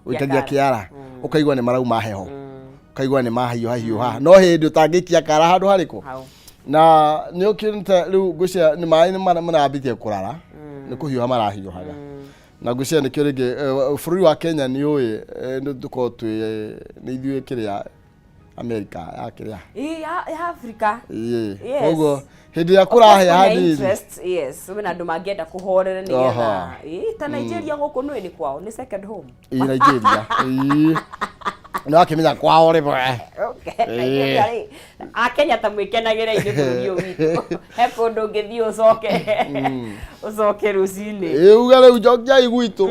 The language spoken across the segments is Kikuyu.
Ũikagia kĩara, ũkaigua nĩ marauma heho, ũkaigua nĩ mahiũha hiũha, no hĩndĩ ũtangĩikia kara handũ harĩkũ. Hau. Na nĩ ũkĩrĩte rĩu ngwĩciria nĩ maĩ nĩ marambĩtie kũrara, nĩ kũhiũha marahiũhaga. Na ngwĩciria nĩkĩo rĩngĩ bũrũri wa Kenya nĩ ũĩ nĩ tũkorwo twĩ nĩ ithuĩ kĩrĩa Amerika ya kĩrĩa. Ĩ, ya Africa. Ĩĩ. Yes. Koguo hĩndĩ ĩrĩa Of course, kũrahĩa kwĩna hanini. interest, yes, kwĩna andũ mangĩenda kũhorere nĩgetha ĩ, ta Nigeria gũkũ nĩũĩ nĩ kwao, nĩ second home. Ĩ, Nigeria. Ĩĩ. Nĩ wakĩmenya kwao rĩmwe. Okay, Nigeria rĩ, Akenya ta mwĩkenagĩrei nĩ bũrũri ũyũ witũ. He kũndũ ũngĩthiĩ ũcoke ũcoke rũcinĩ. Ĩ, uge rĩu njokiai gwitũ.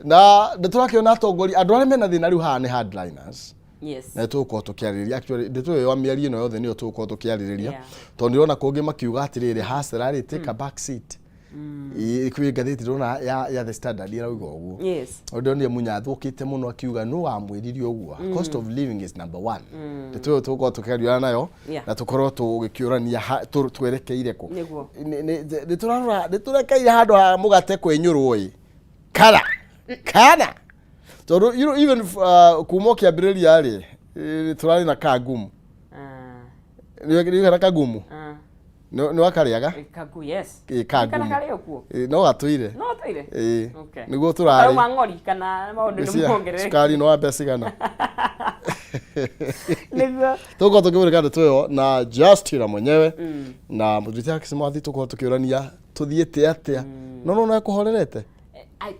Na nĩ tũrakĩona atongoria andũ arĩa mena thĩna rĩu haha nĩ hardliners. Yes. Na tũgũkorwo tũkĩarĩrĩria, actually ndeto ĩyo ya mĩario ĩno yothe nĩyo tũgũkorwo tũkĩarĩrĩria. Tondũ ndĩrona kũngĩ makiuga atĩrĩrĩ, hustler rĩ, take a back seat. Ĩ, kwĩ ngathĩti ndĩrona ya The Standard ĩrauga ũguo. Tondũ ndĩronire Mũnyathũ okĩte mũno akiuga nũ wamwĩrire ũguo, cost of living is number one. Ndeto ĩyo tũgũkorwo tũkĩaria nayo na tũkorwo tũgĩkĩũrania twerekeire kũ. Nĩ tũrarora, nĩ tũrekeire handũ ha mũgate kwenyũrwo ĩ kana kana tondũ you know, even kuma ũkĩambĩrĩria rĩ, tũrarĩ na kangumu. Nĩ na kangumu? Nĩ wakarĩaga? Kagu, yes. Ĩ, kangumu. Kana karĩ o kuo? Ĩ, no gatũire. No gatũire? Ĩ. Okay. Nĩguo tũrarĩ. Karauma ng'ori kana maũndũ nĩ Cia, mongerere. Cukari nĩ wa mbeca cigana? Nĩguo. Tũgũkorwo tũkĩmũrĩka ndeto ĩyo na Justina mwenyewe na mũthuri Alex Mwathi, tũgũkorwo tũkĩũrania tũthiĩte atĩa, no no ekũhorerete.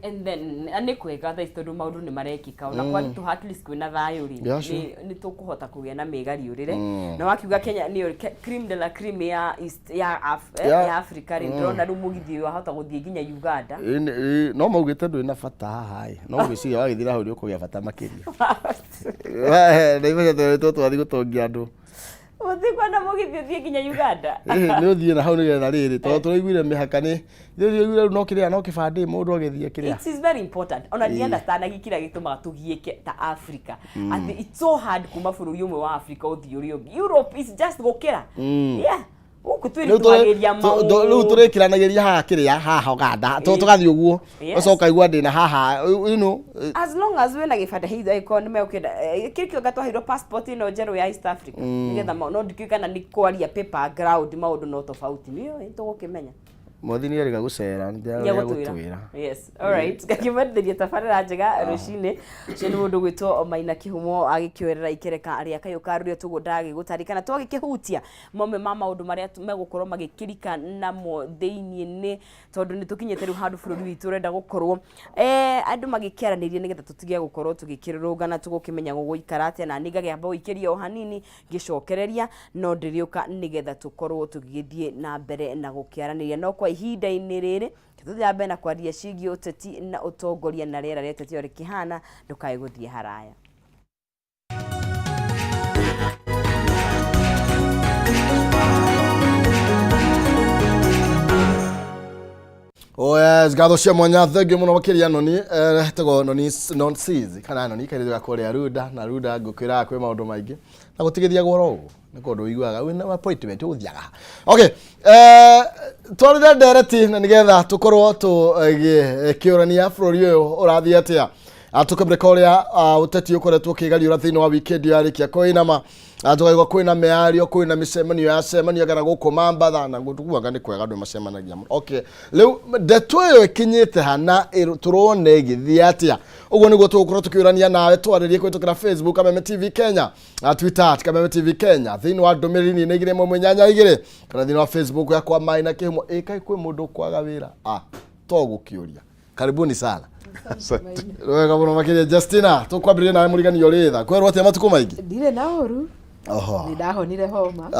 And then nĩ kwega thaa ici tondũ maũndũ nĩ marekĩka ona kwa tũ at least kwĩna thayũ rĩ, Yeah, sure. nĩ tũkũhota kũgĩa na mĩgariũrĩre. Na wakiuga Kenya nĩyo cream de la cream ya East ya ya Africa rĩ, ndĩrona rĩu mũgithi ũyũ wahota gũthiĩ nginya Uganda. Ĩ, no maugĩte ndũrĩ na bata haha ĩ, no ngwĩciria wagĩthiĩ hau nĩ ũkũgĩa bata makĩria. Naivasha twerĩtwo twathiĩ gũtongia andũ. Ũthiĩ kuona mũgithi ũthiĩ nginya Uganda. Ĩ, nĩ ũthiĩ na hau nĩgetha rĩrĩ, tondũ tũraiguire mĩhaka nĩ rĩu rĩu no kĩrĩa no kĩbandĩ mũndũ agĩthiĩ kĩrĩa. It is very important. Ona ndi understand kĩrĩa gĩtũmaga tũgiĩke ta Africa. Atĩ it's so hard kuma bũrũri ũmwe wa Africa ũthiĩ ũrĩa ũngĩ. Europe is just gũkĩra. Yeah. Gũkũ Rĩu twĩritũhagĩria rĩu maũndũ. tũrĩkiranagĩria haha kĩrĩa haha Uganda tũgathiĩ ũguo, ũcoka ũkaigua ndĩna haha you know. As long as wĩna gĩbandĩ hitho angĩkorwo nĩ megũkĩenda, kĩrĩ kĩonga twaheirwo passport ĩno njerũ ya East Africa nĩgetha no ndikĩũĩ kana nĩ kwaria paper ground maũndũ no tofauti, nĩũĩ tũgũkĩmenya. Mwathi nĩ erĩga gũcera nĩegũtwĩra. Yes, alright, ngakĩmendithĩria tabarĩra njega rũcinĩ. Ũcio nĩ mũndũ gwĩtwo Maina Kĩhumo agĩkĩoerera ikereka rĩa kayũ ka rũrĩa tũguo ndagĩgũtarĩka na twagĩkĩhutia mamwe ma maũndũ marĩa megũkorwo magĩkĩrika namo thĩiniĩ, nĩ tondũ nĩ tũkinyĩte rĩu handũ bũrũri witũ ũrenda gũkorwo andũ magĩkĩaranĩria nĩgetha tũtige gũkorwo tũgĩkĩrũrũngana, tũgũkĩmenya gũgũikara atĩa. Na niĩ ngakĩamba gũikĩria o hanini ngĩcokereria, no ndĩrĩũka nĩgetha tũkorwo tũgĩgĩthiĩ na mbere na gũkĩaranĩria. No kwa ihinda-inĩ rĩrĩ tũthiĩ na mbere na kwaria ciĩgiĩ ũteti na ũtongoria na rĩera rĩa ũteti ũrĩa rĩkĩhana. Ndũkae gũthiĩ haraya. Oh yes, ngatho cia mwanya, thengiũ mũno makĩria noni, etagwo noni non seas kana noni kairĩtu ga kũrĩa Runda na Runda, ngũkwĩraga kwĩ maũndũ maingĩ na gũtigĩthiagwo oro ũguo, nĩ kũndũ ũiguaga wĩna appointment ũgũthiaga ha. Okay, twarĩre ndereti na nĩgetha tũkorwo tũgĩkĩũrania bũrũri ũyũ ũrathiĩ atĩa. Tũkĩmũrĩka ũrĩa ũteti ũkoretwo ũkĩgariũra thĩinĩ wa weekend yarĩkia kũinama. Tũkaigua kwĩna mĩario, kwĩna mĩcemanio yacemanio kana gũkũ Mambatha na gũtuguaga nĩ kwega andũ macemanagia mũno. Okay, rĩu ndeto ĩyo ĩkinyĩte ha na tũrona ĩgĩthiĩ atĩa? Ũguo nĩguo tũgũkorwo tũkĩũrania nawe, twarĩrie kũhĩtũkĩra Facebook Kameme TV Kenya, Twitter at Kameme TV Kenya, thĩinĩ wa ndũmĩrĩri nĩ 21882 kana thĩinĩ wa Facebook yakwa Maina Kĩhumo. Ĩ kaĩ kwĩ mũndũ ũkwaga wĩra? To gũkĩũria. Karibuni sana. Asante. Wega mũno makĩria Justina, tũkwambĩrĩria nawe mũriganio rĩ tha. Kwerwo atĩa matukũ maingĩ? Ndirĩ na ũru. Oho. Nĩ ndahonire homa.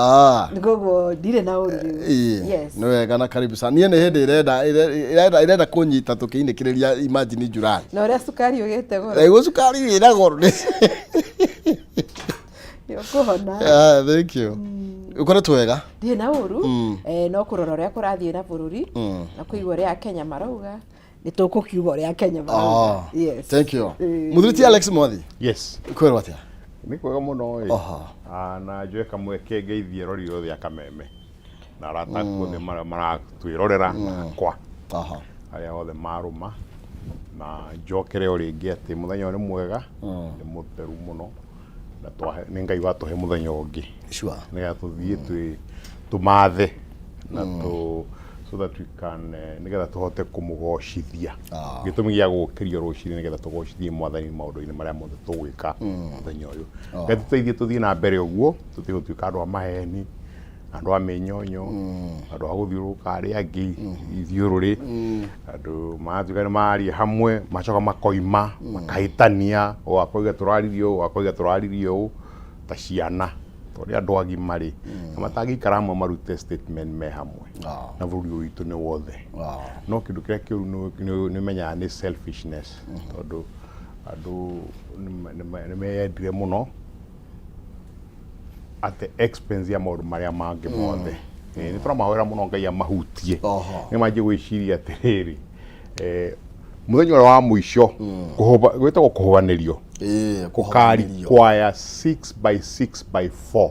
Koguo ndirĩ na ũru rĩu. Ĩĩ. Yes. Nĩ wega na karibu sana. Niĩ nĩ hĩndĩ ĩrenda kũnyita tũkĩinĩkĩrĩria, imagine July. Na ũrĩa cukari ũgĩte goro. Rĩu cukari wĩna goro. Nĩ ũkũhona. Ah, thank you. Ũkoretwo wega? Ndirĩ na ũru. No kũrora ũrĩa kũrathiĩ na bũrũri na kũigua ũrĩa Akenya marauga, nĩ tũkũkiuga ũrĩa Akenya marauga. Yes. Thank you. Mũthuri ti Alex Mwathi. Yes. Kwĩrwo atĩa? Nĩ kwega mũno ĩ. Oho. Na njoe kamweke ngeithie rori yothe ya Kameme na arata aku othe maratwĩrorera na akwa Oho. arĩa othe marũma. Na njokere o rĩngĩ atĩ mũthenya ũyũ nĩ mwega, nĩ mũtheru mũno, na nĩ Ngai watũhe mũthenya ũngĩ. Nĩgetha tũthiĩ tũmathe na so that we can nĩgetha tũhote kũmũgocithia. Gĩtũmi gĩa gũkĩrio rũcinĩ nĩgetha tũgocithie Mwathani maũndũ-inĩ marĩa mothe tũgwĩka mũthenya ũyũ. Ngai tũteithie tũthiĩ na mbere ũguo, tũtige gũtuĩka andũ a maheni, andũ a mĩnyonyo, andũ a gũthiũrũrũka arĩa angĩ ithiũrũrĩ, andũ maratuĩka nĩ maria hamwe macoka makoima makahĩtania, ũyũ akoiga tũraririe ũũ, akoiga tũraririe ũũ, ta ciana. Tondũ nĩ andũ agima rĩ, na matangĩikara hamwe marute statement me hamwe, na bũrũri ũyũ witũ nĩ wothe. No kĩndũ kĩrĩa kĩũru nĩ ũmenyaga nĩ selfishness, tondũ andũ nĩ meyendire mũno at the expense ya maũndũ marĩa mangĩ mothe. Nĩ tũramahoera mũno Ngai amahutie, nĩ manjie gwĩciria atĩrĩrĩ, mũthenya ũrĩa wa mũico gwĩtagwo kũhũbanĩrio, ũkari kwaya 6 by 6 by 4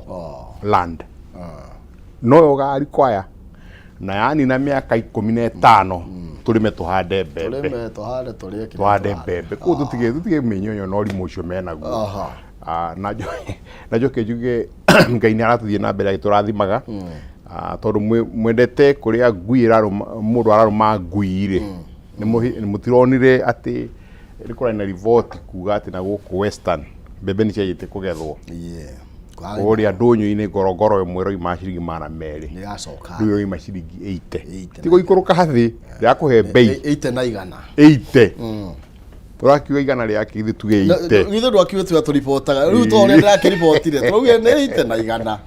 land, no ũgari kwaya na yanina mĩaka 15 tũrĩme tũhande mbembe, tũrĩme tũhande tũrĩe kĩrĩa tũhande mbembe kũu, tũtige mĩnyonyo na ũrimũ ũcio menaguo. Na njoke njuge Ngai nĩ aratũthiĩ na mbere agĩtũrathimaga, tondũ mwendete kũrĩa ngui ĩrarũma mũndũ ararũma ngui rĩ, nĩ mũtironire atĩ nĩ kũrarĩ na riboti kuga atĩ na gũkũ Western mbembe nĩ cianjĩtie kũgethwo? Kũrĩa ndũnyũ-inĩ ngorongoro ĩmwe ĩroima ciringi 200. Nĩ yacoka. Rĩu ĩroima ciringi 80. 80. Ti gũikũrũka thĩ ndĩrakũhe mbei. 80 na igana. 80 ũrakiuga igana rĩake, ithuĩ tuge 80. Githĩ ndwakiuga tiga tũribotaga rĩu to ũrĩa ndĩrakĩribotire tũraugire nĩ 80 na igana.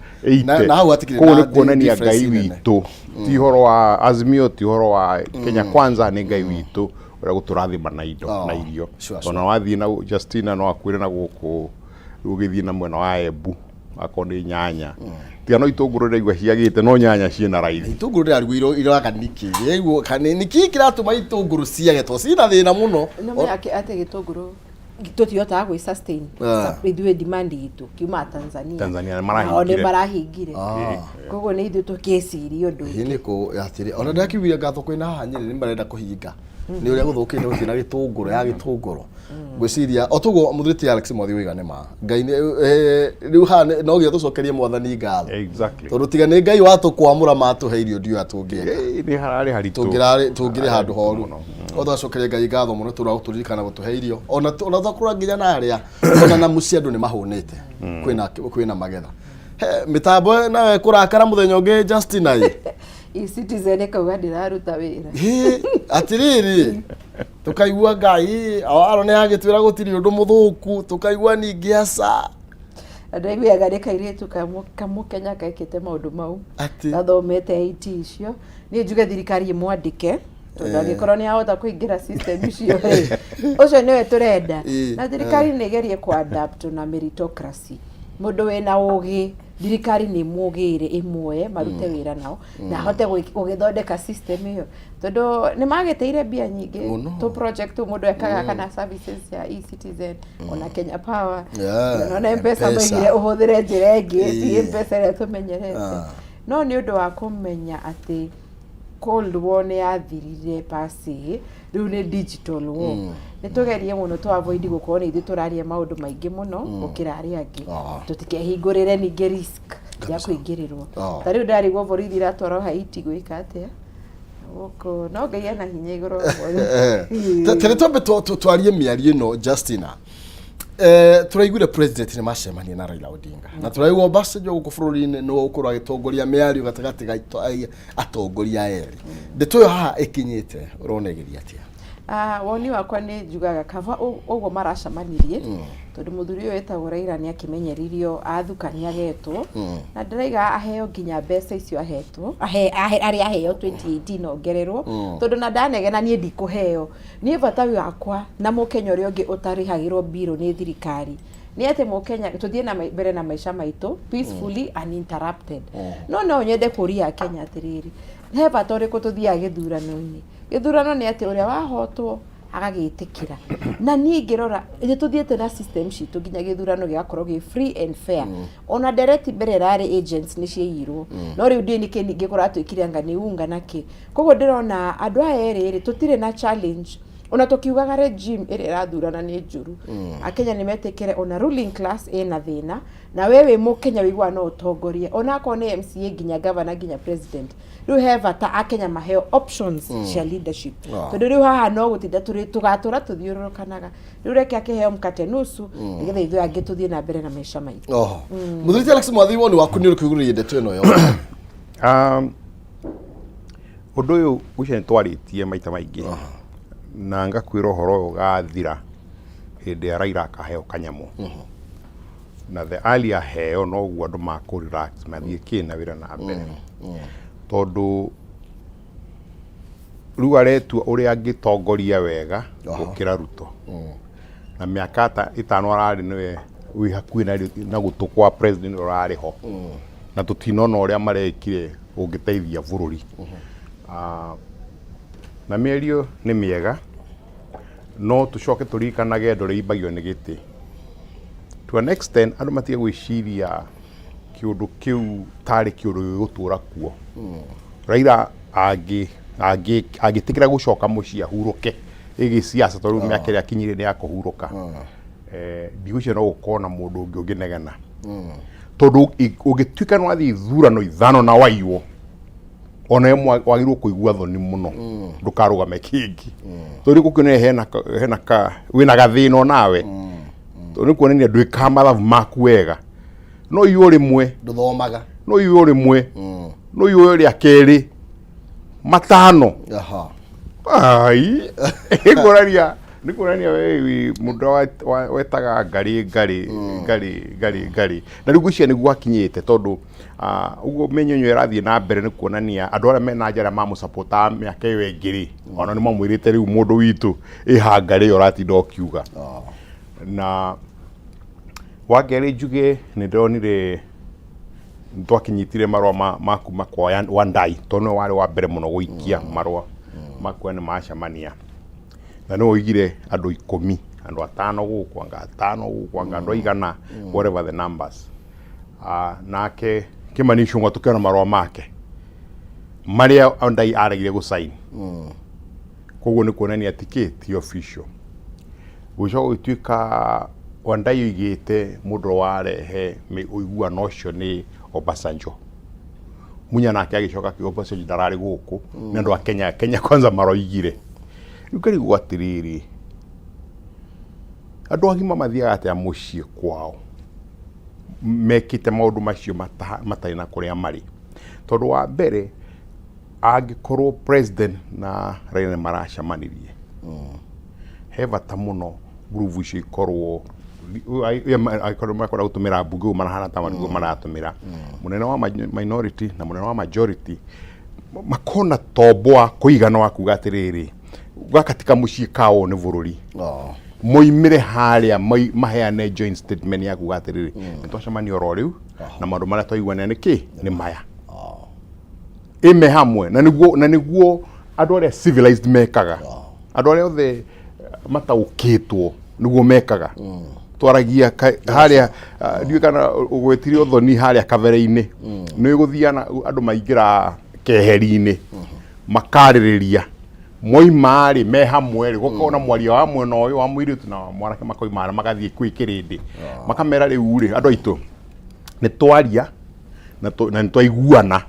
Na hau hatikĩrĩ Kũu na nĩ kuonania difference Ngai nene. witũ, ti ũhoro wa Azimio, ti ũhoro wa Kenya Kwanza, nĩ Ngai witũ ũrĩa gũtũrathima na indo na irio. Ona wathiĩ na Justina no akwĩre na gũkũ rĩu ũgĩthiĩ na mwena wa Embu akorwo nĩ nyanya, tiga no itũngũrũ ndĩraigua ciagĩte, no nyanya ciĩna raithi. Itũngũrũ ndĩrarigwo iroraga nĩkĩ ndĩraigua kana nĩkĩ kĩratũma itũngũrũ ciage to ciĩna thĩna mũno. No menya atĩ gĩtũngũrũ tũtihotaga gwĩ sustain ithuĩ demand itũ kiumaga Tanzania. Tanzania nĩ Nao nĩ marahingire. Marahingire, koguo nĩ ithuĩ tũkĩciria ũndũ Ĩĩ, nĩ kũ atĩrĩ ona ndĩrakiugire ngatho kwĩna haha Nyĩrĩ nĩ marenda kũhinga nĩ ũrĩa gũthũkĩte gũtirĩ na gĩtũngũrũ ya gĩtũngũrũ. Ngwĩciria o toguo mũthuri ti Alex Mwathi wĩga nĩ ma Ngai rĩu haha no nginya tũcokerie Mwathani ngatho, tondũ tiga nĩ Ngai watũkwamũra matũhe irio ndiũĩ atũngĩeka. Nĩ hararĩ haritũ. Tũngĩrĩ handũ horu o twacokeria Ngai ngatho mũno tũra gũtũririkana gũtũhe irio ona twakũra nginya na arĩa ona na mũciĩ andũ nĩ mahũnĩte, kwĩna magetha. He, mĩtambo nawe kũrakara mũthenya ũngĩ Justina ĩ. E-Citizen ĩkauga ndĩraruta wĩra. Hĩ, atĩrĩrĩ, tũkaigua Ngai aro nĩ agĩtwĩra gũtirĩ ũndũ mũthũku, tũkaigua ningĩ aca. Na ndaiguaga nĩ kairĩtu kamũkenya gekĩte maũndũ mau. Atĩ? Gathomete IT icio. Niĩ njuge thirikari ĩmwandĩke tondũ angĩkorwo nĩ ahota kũingĩra system icio rĩ, ũcio nĩwe tũrenda. Na thirikari nĩ ĩgerie kũ-adapt na meritocracy. Mũndũ wĩna ũgĩ, thirikari nĩ ĩmũgĩre, ĩmuoye marute wĩra nao na ahote gũgĩthondeka system ĩyo, tondũ nĩ magĩteire mbia nyingĩ. Mũno. Tũ project tũ mũndũ ekaga kana services ya E-Citizen, ona Kenya Power, ona M-Pesa. M-Pesa. Maigire ũhũthĩre njĩra ĩngĩ ti M-Pesa ĩrĩa tũmenyerete. No nĩ ũndũ wa kũmenya atĩ Cold War nĩ yathirire pasi, rĩu nĩ digital war. Nĩ tũgerie mũno tũ avoid gũkorwo nĩ ithuĩ tũraria maũndũ maingĩ mũno gũkĩra arĩa angĩ, tũtikehingũrĩre ningĩ risk ya kũingĩrĩrwo. Ta rĩu ndarigwo borithi iratwarwo Haiti gwĩka atĩa gũkũ, no Ngai ena hinya igũrũ wa mothe. Tere twambe twarie mĩario ĩno, Justina. Tũraiguire president nĩ macemania na Raila Odinga, na tũraigua Obasanjo gũkũ bũrũri-inĩ nĩwe ũkorwo agĩtongoria mĩario gatagatĩ ga atongoria erĩ. Ndeto ĩyo haha ĩkinyĩte ũrona ĩgĩthiĩ atĩa? Ah, woni wakwa nĩ njugaga kaba ũguo maracemanirie, tondũ mũthuri ũyũ wĩtagwo Raila nĩ akĩmenyeririo athuka nĩ agetwo, na ndĩraiga aheo nginya mbeca icio ahetwo arĩa aheo 2018 ongererwo, tondũ na ndanegena niĩ ndikũheo. Niĩ bata wakwa na mũkenya ũrĩa ũngĩ ũtarĩhagĩrwo mbirũ nĩ thirikari nĩ atĩ mũkenya tũthiĩ na mbere na maica maitũ peacefully, uninterrupted. No nyende kũria Akenya atĩrĩrĩ, he bata ũrĩkũ tũthiaga gĩthurano-inĩ? Gĩthurano nĩ atĩ ũrĩa wahotwo agagĩtĩkĩra, na niĩ ngĩrora nĩ tũthiĩte na system citũ nginya gĩthurano gĩgakorwo gĩ free and fair. Ona ndereti mbere ĩrarĩ agents nĩ ciaiyirwo, no rĩu ndiũĩ nĩkĩ ningĩ kũratuĩkire anga nĩ unga na kĩ. Koguo ndĩrona andũ aya erĩ rĩ, tũtirĩ na challenge. Ona tũkiugaga regime ĩrĩa ĩrathurana nĩ njũru, Akenya nĩ metĩkĩre ona ruling class ĩna thĩna, na we wĩ Mũkenya wĩiguaga no ũtongorie ona akorwo nĩ MCA nginya governor nginya president. Rĩu he bata Akenya maheo options cia leadership, tondũ rĩu haha no gũtinda tũrĩ tũgatũra tũthiũrũrũkanaga. Rĩu reke akĩheo mkate nusu nĩgetha ithuĩ angĩ tũthiĩ na mbere na maica maitũ. Oho mũthuri ti Alex Mwathi, woni waku nĩ ũrĩkũ igũrũ rĩgiĩ ndeto ĩno yothe? Ũndũ ũyũ gwĩciria nĩ twarĩtie maita maingĩ na ngakwĩra ũhoro ũyũ ũgathira hĩndĩ ya Raila akaheo kanyamũ, na the earlier aheo noguo andũ makũ relax mathiĩ kĩ na wĩra na mbere, tondũ rĩu aretua ũrĩa angĩtongoria wega gũkĩra Ruto, na mĩaka ta 5 ararĩ nĩwe wĩ hakuhĩ na gũtũ kwa president ũrarĩ ho, na tũtinona ũrĩa marekire ũngĩteithia bũrũri. Na mĩario nĩ mĩega, no tũcoke tũririkanage ndũrĩimbagio nĩ gĩtĩ. To an extent andũ matige gwĩciria kĩũndũ kĩu tarĩ kĩũndũ gĩgũtũra kuo. Raila angĩtĩkĩra gũcoka mũciĩ ahurũke ĩgĩ siasa, tondũ rĩu mĩaka ĩrĩa akinyire nĩ ya kũhurũka, ndigwĩciria no gũkorwo na mũndũ ũngĩ ũngĩnegena, tondũ ũngĩtuĩka nĩ wathiĩ ithurano 5 na waiywo, ona we wagĩrĩirwo kũigua thoni mũno, ndũkarũgame kĩngĩ, tondũ rĩu gũkĩonania hena ka wĩna gathĩna onawe, tondũ nĩ kuonania ndwĩkaga mathabu maku wega. No iywo rĩmwe, ndũthomaga, no iywo rĩmwe, no iywo rĩa kerĩ, matano. Ai, nĩ kuonania we wĩ mũndũ wetaga ngarĩ ngarĩ ngarĩ ngarĩ ngarĩ, na rĩu ngwĩciria nĩguo akinyĩte, tondũ ũguo mĩnyonyo ĩrathiĩ na mbere nĩ kuonania andũ arĩa mena nja arĩa mamũcapotaga mĩaka ĩyo ĩngĩ rĩ, ona nĩ mamwĩrĩte rĩu mũndũ witũ ĩha ngarĩ ĩyo ũratinda ũkiuga. Na wa kerĩ njuge nĩ ndonire twakinyitire marũa ma kuma kwa Wandai, tondũ nĩwe warĩ wa mbere mũno gũikia marũa makuo nĩ macemania, na nĩwe oigire andũ 10, andũ 5 gũkũ, anga 5 gũkũ, anga andũ aigana, whatever the numbers. Nake Kimani Ichung'wa tũkĩona marũa make marĩa Wandai aregire gũsign, koguo nĩ kuonania atĩ kĩ ti official. Gũgĩcoka gũgĩtuĩka Wandai oigĩte mũndũ ũrĩa warehe ũiguano ũcio nĩ Obasanjo. Munya nake agĩcoka akiuga Obasanjo ndararĩ gũkũ, nĩ andũ a Kenya Kwanza maroigire. Rĩu ngarigwo atĩrĩrĩ, andũ agima mathiaga atĩa mũciĩ kwao mekĩte maũndũ macio matarĩ na kũrĩa marĩ? Tondũ wa mbere, angĩkorwo president na Raila nĩ maracemanirie, he bata mũno ngurubu icio ikorwo, angĩkorwo makwenda gũtũmĩra mbunge ũguo marahana ta nĩguo maratũmĩra mũnene wa minority na mũnene wa majority, makorwo na tombo wa kũigana wa kuga atĩrĩrĩ, gaka ti kamũciĩ kao nĩ bũrũri. Moimĩre harĩa maheane joint statement ya kuga atĩrĩrĩ, nĩ twacemania oro rĩu na maũndũ marĩa twaiguanĩra nĩ kĩ nĩ maya, ĩme hamwe, na nĩguo andũ arĩa civilized mekaga, andũ arĩa othe mataũkĩtwo nĩguo mekaga. Twaragia harĩa, ndiũĩ kana ũgwetire ũthoni harĩa kabere-inĩ, nĩ gũthiana andũ maingĩra keheri-inĩ makarĩrĩria, moima rĩ me hamwe rĩ, gũkorwo na mwaria wa mwena ũyũ wa mũirĩtu na wa mwanake, makoima harĩa magathiĩ kwĩ kĩrĩndĩ makamera, rĩu rĩ, andũ aitũ, nĩ twaria na nĩ twaiguana,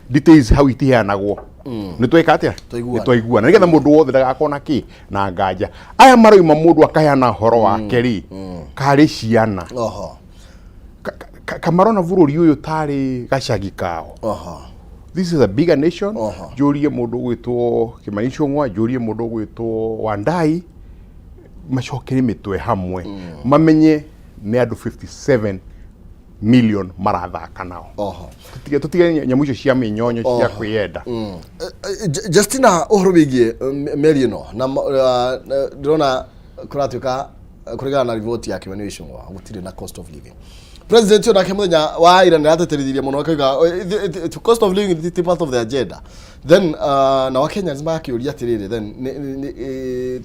details hau itiheanagwo, nĩ tweka atĩa? Twaiguana. Nĩ twaiguana, nĩgetha mũndũ wothe ndagakorwo na kĩ na nganja. Aya maroima mũndũ akaheana ũhoro wake rĩ, karĩ ciana kamarona bũrũri ũyũ tarĩ gacagi kao. This is a bigger nation. Njũrie mũndũ ũgwĩtwo Kimani Ichung'wa, njũrie mũndũ ũgwĩtwo Wandai, macokere mĩtwe hamwe, mamenye nĩ andũ 57 million marathaka nao. Tũtige nyamũ icio cia mĩnyonyo cia kwĩyenda. Justina, ũhoro wĩgiĩ mĩario ĩno na ndĩrona kũratuĩka kũringana na riboti ya Kimani Ichung'wa gũtirĩ na cost of living. President onake mũthenya wa ira nĩ arateterithirie mũno akauga cost of living ti part of the agenda. Then nao Kenyans magakĩũria atĩrĩrĩ, then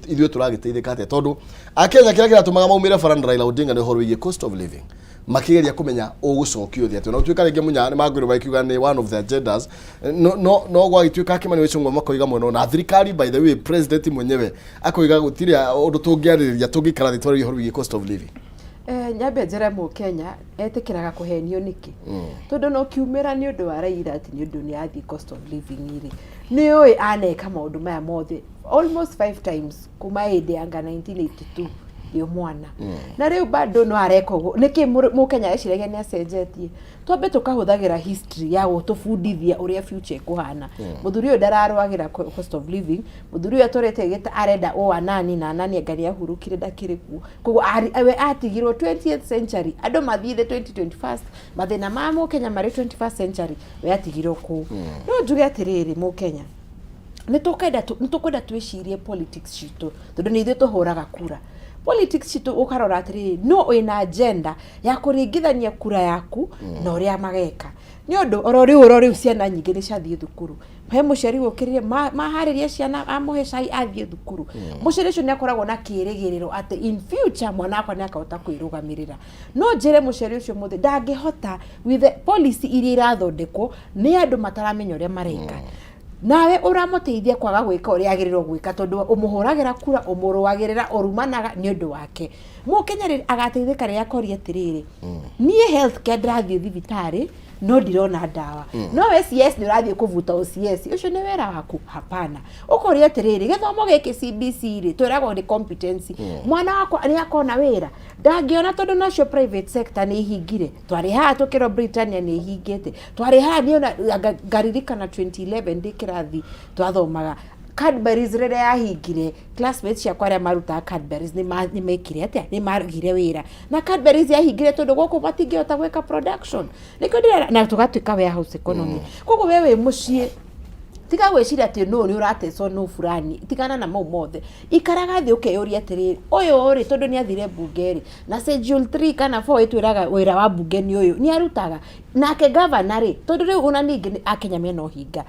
ithuĩ tũragĩteithĩka atĩa? Tondũ Akenya kĩrĩa kĩratũmaga maumĩre bara na Raila Odinga nĩ ũhoro wĩgiĩ cost of living, makĩgeria kũmenya ũgũcokio thĩ atĩa. Na gũtuĩka rĩngĩ Munya nĩ mangwĩrwo makiuga nĩ one of the agendas, no gwagĩtuĩka Kimani Ichung'wa makoiga mwena na thirikari, by the way, president mwenyewe akoiga gũtirĩ ũndũ tũngĩarĩrĩria, tũngĩikara thĩ twarĩrie ũhoro wĩgiĩ cost of living. Nyambe njĩre Mũkenya etĩkĩraga kũhenio nĩkĩ, tondũ no kiumĩra nĩ ũndũ wa Raila atĩ nĩ ũndũ nĩ athiĩ cost of living rĩ, nĩ ũĩ aneka maũndũ maya mothe almost five times kuma hĩndĩ ya nga 1982 ndĩ mwana, na rĩu bado no areka ũguo. Nĩkĩ Mũkenya eciragia nĩ acenjetie? Twambe tũkahũthagĩra history ya gũtũbundithia ũrĩa future ĩkũhana. Mũthuri ũyũ ndararũagĩra cost of living. Mũthuri ũyũ atũrĩte gĩta arenda o anani na anani, anga nĩ ahurũkire, ndakĩrĩ kuo. Koguo we atigirwo 20th century, andũ mathiire 2021, mathĩna ma Mũkenya marĩ 21st century, we atigirwo kũu. No njuge atĩrĩrĩ, Mũkenya, nĩ tũkwenda twĩcirie politics citũ, tondũ nĩ ithuĩ tũhũraga kura. Politics citũ ũkarora atĩrĩrĩ, no wĩna agenda ya kũringithania kura yaku na ũrĩa mageka, nĩ ũndũ oro rĩu ciana nyingĩ nĩ ciathiĩ thukuru. He mũciari ũkĩrire maharĩria ciana, amũhe cai, athiĩ thukuru. Mũciari ũcio nĩ akoragwo na kĩrĩgĩrĩro atĩ in future mwana wakwa nĩ akahota kwĩrũgamĩrĩra. No njĩre mũciari ũcio mũthĩ ndangĩhota with the policy iria irathondekwo nĩ andũ mataramenya ũrĩa mareka. Nawe ũramũteithia kwaga gwĩka ũrĩa agĩrĩirwo gwĩka, tondũ ũmũhũragĩra kura, ũmũrũagĩrĩra, ũrumanaga nĩ ũndũ wake. Mũkenya rĩ, agateithĩka rĩrĩa akoria atĩrĩrĩ, niĩ health care ndĩrathiĩ thibitarĩ no ndirona ndawa, no we CS nĩ ũrathiĩ kũbuta OCS, ũcio nĩ wĩra waku? Hapana. Ũkoria atĩrĩrĩ, gĩthomo gĩkĩ CBC rĩ, twĩragwo nĩ competency, mwana wakwa nĩ akona wĩra? Ndangĩona, tondũ nacio private sector nĩ ihingire. Twarĩ haha tũkĩrwo Britannia nĩ ihingĩte. Twarĩ haha niona ngaririkana 2011 ndĩ kĩrathi twathomaga, Cadbury's rĩrĩa yahingire, classmates ciakwa arĩa marutaga Cadbury's nĩ mekire atĩa? Nĩ magire wĩra. Na Cadbury's yahingire tondũ gũkũ matingĩhota gwĩka production. Nĩkĩo ndĩrera na tũgatuĩka warehouse economy. Koguo we wĩ mũciĩ, tiga gwĩciria atĩ nũ nĩ ũratecwo, nũ fulani, tigana na mau mothe. Ikaraga thĩ ũkeyũria atĩrĩrĩ, ũyũ rĩ, tondũ nĩ athire mbunge rĩ, na schedule 3 kana 4 ĩtwĩraga wĩra wa mbunge nĩ ũyũ, nĩ arutaga? Nake gavana rĩ, tondũ rĩu ona ningĩ Akenya mena ũhinga,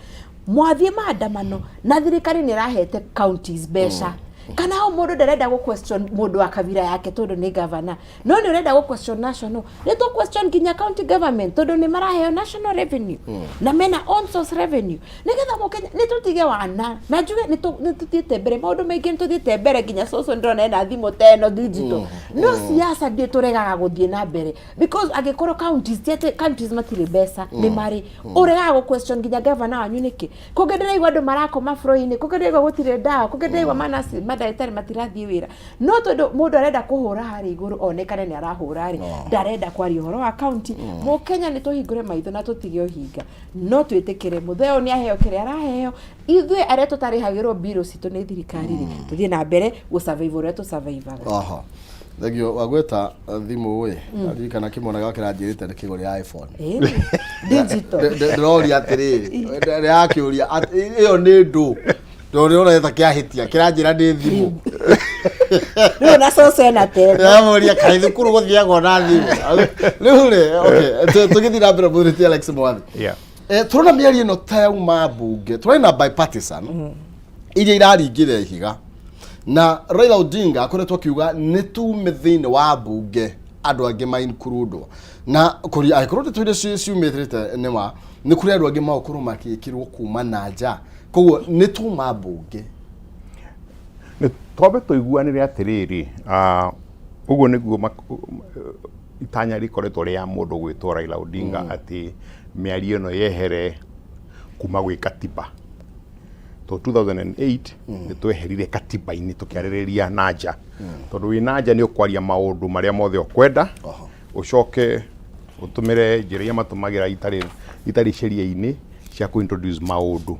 mwathiĩ maandamano na thirikari nĩ ĩrahete counties mbeca, kana hau mũndũ ndarenda gũ question mũndũ wa kabira yake tondũ nĩ gavana, no nĩ ũrenda gũ question national. Nĩ tũ question nginya county government, tondũ nĩ maraheo national revenue na mena own source revenue, nĩgetha Mũkenya nĩ tũtige wana na njuge nĩ tũthiĩte mbere maũndũ maingĩ, nĩ tũthiĩte mbere nginya cũcũ ndĩrona ena thimũ ta ĩno digital. No siasa ndiĩ tũregaga gũthiĩ na mbere, because angĩkorwo counties, ti atĩ counties matirĩ mbeca, nĩ marĩ. Ũregaga gũ question nginya gavana wanyu nĩkĩ? Kũngĩ ndĩraigua andũ marakoma floor-inĩ, kũngĩ ndĩraigua gũtirĩ ndawa, kũngĩ ndĩraigua manasi mandagĩtarĩ matirathiĩ wĩra, no tondũ mũndũ arenda kũhũra harĩa igũrũ onekane nĩ arahũra rĩ, ndarenda kwaria ũhoro wa county. Mũkenya, nĩ tũhingũre maitho na tũtige ũhinga. No twĩtĩkĩre mũtheo nĩ aheo kĩrĩa araheo. Ithuĩ arĩa tũtarĩhagĩrwo mbirũ citũ nĩ thirikari rĩ, tũthiĩ na mbere gũ survive ũrĩa tũsurvivaga. Aha, thengio. Wagweta thimũ ĩ, ndirikana kĩmwana gwa kĩranjĩrĩte nĩ kĩgũrĩra iPhone. Ĩĩ, digital. Ndĩroria atĩrĩrĩ, ndĩrakĩũria ĩyo nĩ ndũ, tondũ ndĩrona ta kĩahĩtia kĩranjĩra nĩ thimũ. Rĩu na cũcũ ena tene. Ndĩramũria kaĩ thukuru gũthiagwo na thimũ rĩu rĩ? Okay, tũgĩthiĩ na mbere, mũthuri ti Alex Mwathi. Tũrona mĩario ĩno ta yauma mbunge, tũrarĩ na bipartisan iria iraringĩra ihiga, na Raila Odinga akoretwo akiuga nĩ tume thĩinĩ wa mbunge, andũ angĩ maincludwo, na kũri angĩkorwo ndeto iria ciumĩrĩte nĩ ma, nĩ kũrĩ andũ angĩ magũkorwo magĩkĩrwo kuma na nja, koguo nĩ tuma mbunge. Nĩ twambe tũiguanĩre atĩrĩrĩ, ũguo nĩguo itanya rĩkoretwo rĩa mũndũ gwĩtwo Raila Odinga, atĩ mĩario ĩno yehere kuma gwĩ katiba, to 2008 nĩ tweherire katiba-inĩ tũkĩarĩrĩria na nja, tondũ wĩ na nja nĩ ũkwaria maũndũ marĩa mothe ũkwenda, ũcoke ũtũmĩre njĩra iria matũmagĩra itarĩ sheria-inĩ cia kũ introduce maũndũ.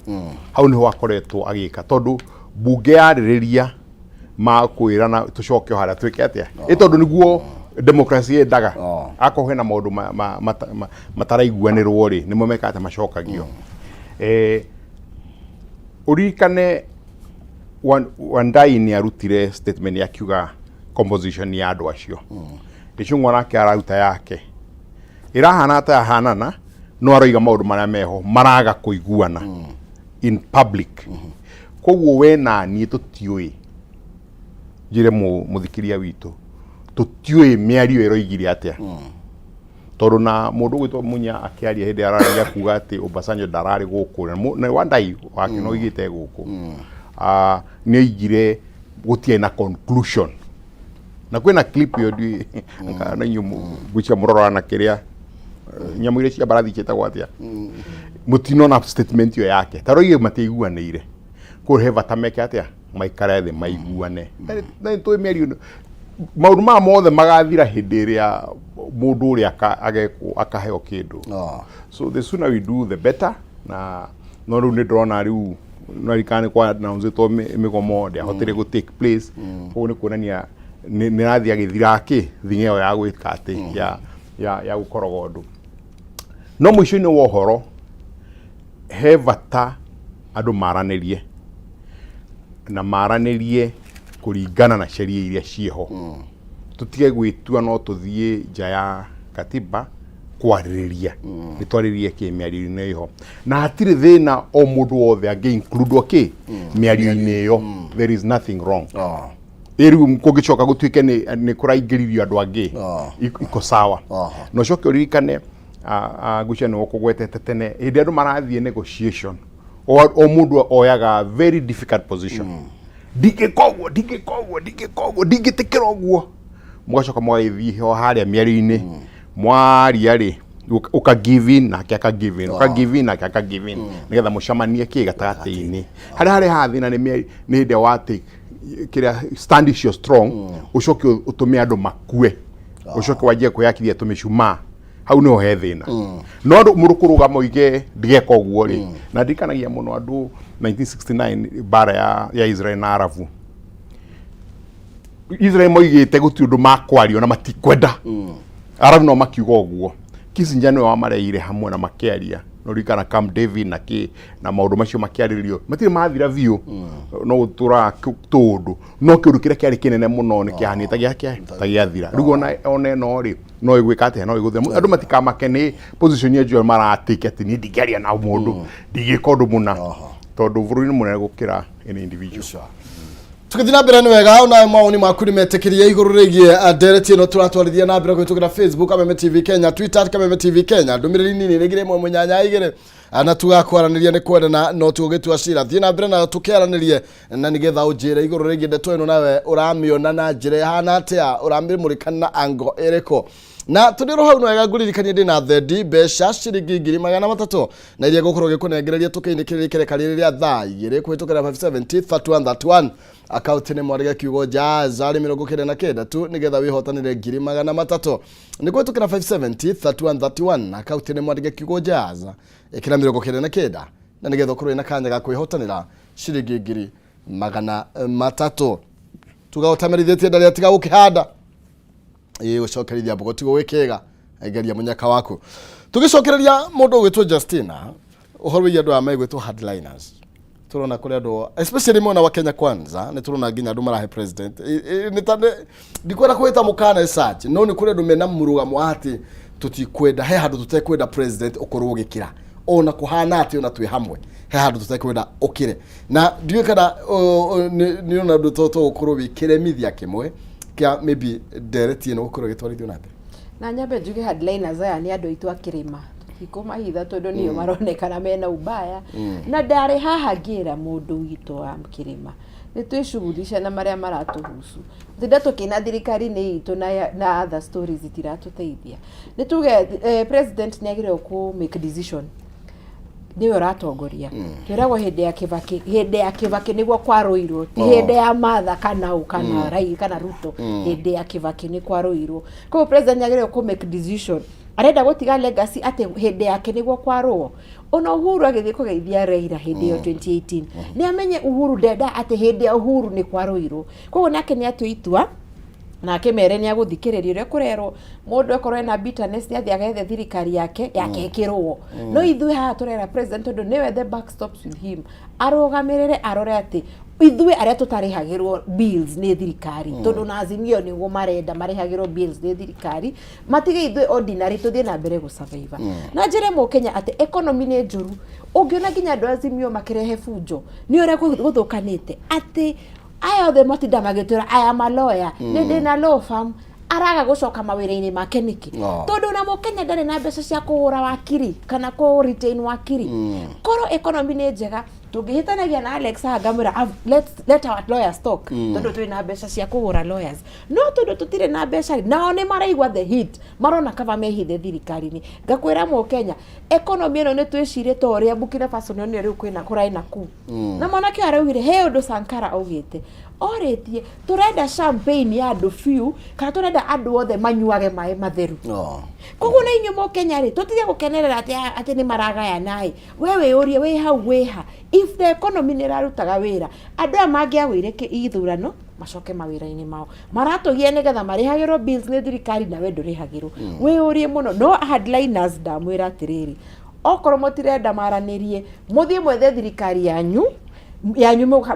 Hau nĩho akoretwo agĩka, tondũ mbunge yarĩrĩria makwĩrana tũcoke o harĩa twĩke atĩa, ĩ tondũ nĩguo democracy yendaga. Akorwo hena maũndũ mataraiguanĩrwo rĩ, nĩmo mekaga atĩ macokagio. Ũririkane Wandayi nĩ arutire statement akiuga composition ya andũ acio. Gĩchung'wa nake araruta yake, ĩrahana ta yahanana, no aroiga maũndũ marĩa meho maraga kũiguana. In public. Koguo we na niĩ tũtiũĩ, njĩre mũthikĩria witũ, tũtiũĩ mĩario ĩroigire atĩa, tondũ na mũndũ ũgwĩtwo Munya akĩaria hĩndĩ araragia kuga atĩ Obasanjo ndararĩ gũkũ na Wandai wake no oigĩte gũkũ. Ah, nĩ oigire gũtiarĩ na conclusion, na kwĩna clip ĩyo ndiũĩ kana inyuĩ ngwĩciria mũroraga na kĩrĩa nyamũ iria cia mbarathi ciĩtagwo atĩa, mũtinona statement ĩyo yake taroige matiaiguanĩire. Koguo he bata meke atĩa? Maikare thĩ maiguane. Na nĩ tũĩ mĩario ĩno, maũndũ maya mothe magathira hĩndĩ ĩrĩa mũndũ ũrĩa agekwo akaheo kĩndũ. So the sooner we do, the better. Na no rĩu nĩ ndĩrona rĩu narikana nĩ kwa announce-ĩtwo mĩgomo ndĩahotire gũ take place. Koguo nĩ kuonania nĩ rathiĩ agĩthira kĩ thing'a ĩyo ya gwĩka atĩ ya gũkoroga ũndũ. No mũico-inĩ wa ũhoro he bata andũ maranĩrie, na maranĩrie kũringana na sheria iria ciĩho. Tũtige gwĩtua no tũthiĩ nja ya katiba kwarĩrĩria. Nĩ twarĩrĩrie kĩ mĩario-inĩ ĩho, na hatirĩ thĩna o mũndũ wothe angĩ include kĩ mĩario-inĩ ĩyo. There is nothing wrong. Ĩ rĩu kũngĩcoka gũtuĩke nĩ kũraingĩririo andũ angĩ, iko sawa. Na ũcoke ũririkane, ngwĩciria nĩ ũkũgwetete tene, hĩndĩ andũ marathiĩ negotiation, o mũndũ oyaga very difficult position: ndingĩka ũguo, ndingĩka ũguo, ndingĩka ũguo, ndingĩtĩkĩra ũguo. Mũgacoka mũgagĩthiĩ ho harĩa mĩario-inĩ, mwaria rĩ, ũka give in, nake aka give in, ũka give in, nake aka give in, nĩgetha mũcemanie kĩ gatagatĩ-inĩ harĩa harehaga thĩna. Nĩ hĩndĩ ĩrĩa wa take kĩrĩa stand icio strong, ũcoke ũtũme andũ makue, ũcoke wanjie kwĩyakithia tũmĩcumaa, hau niho he thĩna. No andũ mũndũ kũrũgama oige ndigeka ũguo rĩ, na ndirikanagia mũno andũ 1969 mbara ya Israel na Arabu. Israel moigĩte gũtirĩ ũndũ makwario na matikwenda Arabu, no makiuga ũguo. Kissinger nĩwe wamareire hamwe na makĩaria, no ririkana Camp David na kĩ na maũndũ macio makĩarĩrĩrio, matirĩ mathira biũ, no gũtũraga tũũndũ, no kĩũndũ kĩrĩa kĩarĩ kĩnene mũno nĩ kĩahanĩte gĩake ta gĩathira. Rĩu ona ĩno rĩ, no ĩgwĩka atĩa? No ĩgũthira. Andũ matikamake nĩ position ya Joel maratĩke atĩ niĩ ndingĩaria na mũndũ, ndingĩka ũndũ mũna, tondũ bũrũri nĩ mũnene gũkĩra any individual. Tũgĩthiĩ na mbere nĩ wega, ona mawoni maku nĩ metĩkĩrie igũrũ rĩgiĩ ndereti ĩno tũratwarithia na mbere kũhĩtũkĩra Facebook Kameme TV Kenya, Twitter Kameme TV Kenya. Ndũmĩrĩri nini rĩngĩ rĩmwe mũnyanya igĩrĩ na tugakwaranĩria nĩ kwendana no tũgĩtua cira. Thiĩ na mbere na tũkĩaranĩrie na nĩgetha ũnjĩre igũrũ rĩgiĩ ndeto ĩno, nawe ũramĩona na njĩra ĩhana atĩa, ũramĩmũrĩka na ango ĩrĩkũ. Na tũrĩ oro hau no wega ngũririkanie ndĩna thendi mbeca ciringi 300,000 na iria ngũkorwo ngĩkũnengereria tũkĩinĩkĩrĩria ikereka rĩrĩ rĩa thaa 2 kũhĩtũkĩra 570 31 31. Akaunti nĩ mwarĩge kiugo jazz arĩ 99 tu nĩgetha wĩhotanĩre 300,000. Nĩ kũhĩtũkĩra 570 31 31, akaunti nĩ mwandĩke kiugo jazz, ĩkĩra 99 na nĩgetha ũkorwo wĩna kanya ga kwĩhotanĩra ciringi 300,000. Tuga ũtamerithĩtie ndarĩa tiga gũkĩhanda, ĩ gũcokerithia mbogo tigo gwĩkĩga geria mũnyaka waku. Tũgĩcokereria mũndũ ũgwĩtwo Justina, ũhoro wĩgiĩ andũ aya megwĩtwo hardliners, tũrona kũrĩ andũ especially mwena wa Kenya Kwanza, nĩ tũrona nginya andũ marahe president nĩ ta ndikwenda kwĩta mũkana search, no nĩ kũrĩ andũ mena mũrũgamo wa atĩ tũtikwenda, he handũ tũtekwenda president ũkorwo ũgĩkĩra ona kũhana atĩ ona twĩ hamwe, he handũ tũtekwenda ũkĩre. Na ndiũĩ kana nĩ ona ũndũ to tũgũkorwo wĩ kĩremithia kĩmwe kĩa maybe ndereti ĩno gũkorwo ĩgĩtwarithio na mbere. Na nyambe njuge hardliners aya nĩ andũ aitũ a kĩrĩma, tũtikũmahitha tondũ nĩo maronekana mena ubaya. Na ndarĩ haha ngĩra mũndũ witũ wa kĩrĩma nĩ twĩcughulisha na marĩa maratũhusu, tũtinda tũkĩina thirikari-inĩ itũ na other stories itiratũteithia. Nĩ tuge president nĩ agĩrĩirwo kũ make decision, nĩwe ũratongoria. Twĩragwo hĩndĩ ya Kibaki, hĩndĩ ya Kibaki nĩguo kwarũirwo, ti hĩndĩ ya Martha kana ũ kana Raila kana Ruto. Hĩndĩ ya Kibaki nĩ kwarũirwo. Koguo president nĩ agĩrĩirwo kũ make decision, arenda gũtiga legacy atĩ hĩndĩ yake nĩguo kwarũo. Ona Uhuru agĩthiĩ kũgeithia Raila hĩndĩ ĩyo 2018, nĩ amenye Uhuru ndenda atĩ hĩndĩ ya Uhuru nĩ kwarũirwo. Koguo nake nĩ atue itua na akĩmere nĩ agũthikĩrĩria ũrĩa kũrerwo. Mũndũ akorwo ena bitterness, nĩ athiĩ agethe thirikari yake ĩkĩrwo. No ithuĩ haha tũrera president, tondũ nĩwe the buck stops with him, arũgamĩrĩre, arore atĩ Ithuĩ arĩa tũtarĩhagĩrwo bills nĩ thirikari, tondũ na Azimio nĩguo marenda marĩhagĩrwo bills nĩ thirikari, matige ithuĩ ordinary tũthiĩ na mbere gũ survive. Na njĩre mũkenya atĩ economy nĩ njũru. Ũngĩona nginya andũ a Azimio makĩrehe bunjo nĩ ũrĩa gũthũkanĩte, atĩ aya othe matinda magĩtwĩra, "I am a lawyer, nĩ ndĩ na law firm," araga gũcoka mawĩra-inĩ make nĩkĩ? Tondũ na mũkenya ndarĩ na mbeca cia kũgũra wakiri kana kũ retain wakiri. Korwo economy nĩ njega, tũngĩhĩtanagia na Alex haha ngamwĩra, "Let our lawyers talk," tondũ twĩ na mbeca cia kũgũra lawyers. No tondũ tũtirĩ na mbeca rĩ, nao nĩ maraigua the heat, marona kaba mehithe thirikari-inĩ. Ngakwĩra mũkenya, economy ĩno nĩ twĩcirie ta ũrĩa Burkina Faso nĩ rĩu kwĩna kũrarĩ na ku na mwanake ũyũ araugire he ũndũ Sankara augĩte, orĩtie tũrenda champagne ya andũ biũ kana tũrenda andũ othe manyuage maĩ matheru. Koguo na inyuĩ mũkenya rĩ, tũtige gũkenerera atĩ nĩ maragayana ĩ. We wĩyũrie wĩ hau wĩha, if the economy nĩ ĩrarutaga wĩra, andũ aya mangĩagũire ithurano macoke mawĩra-inĩ mao. Maratũgia nĩgetha marĩhagĩrwo bills nĩ thirikari, nawe ndũrĩhagĩrwo. Wĩyũrie mũno. No hardliners, ndamwĩra atĩrĩrĩ, okorwo mũtirenda maranĩrie, mũthiĩ mwethe thirikari yanyu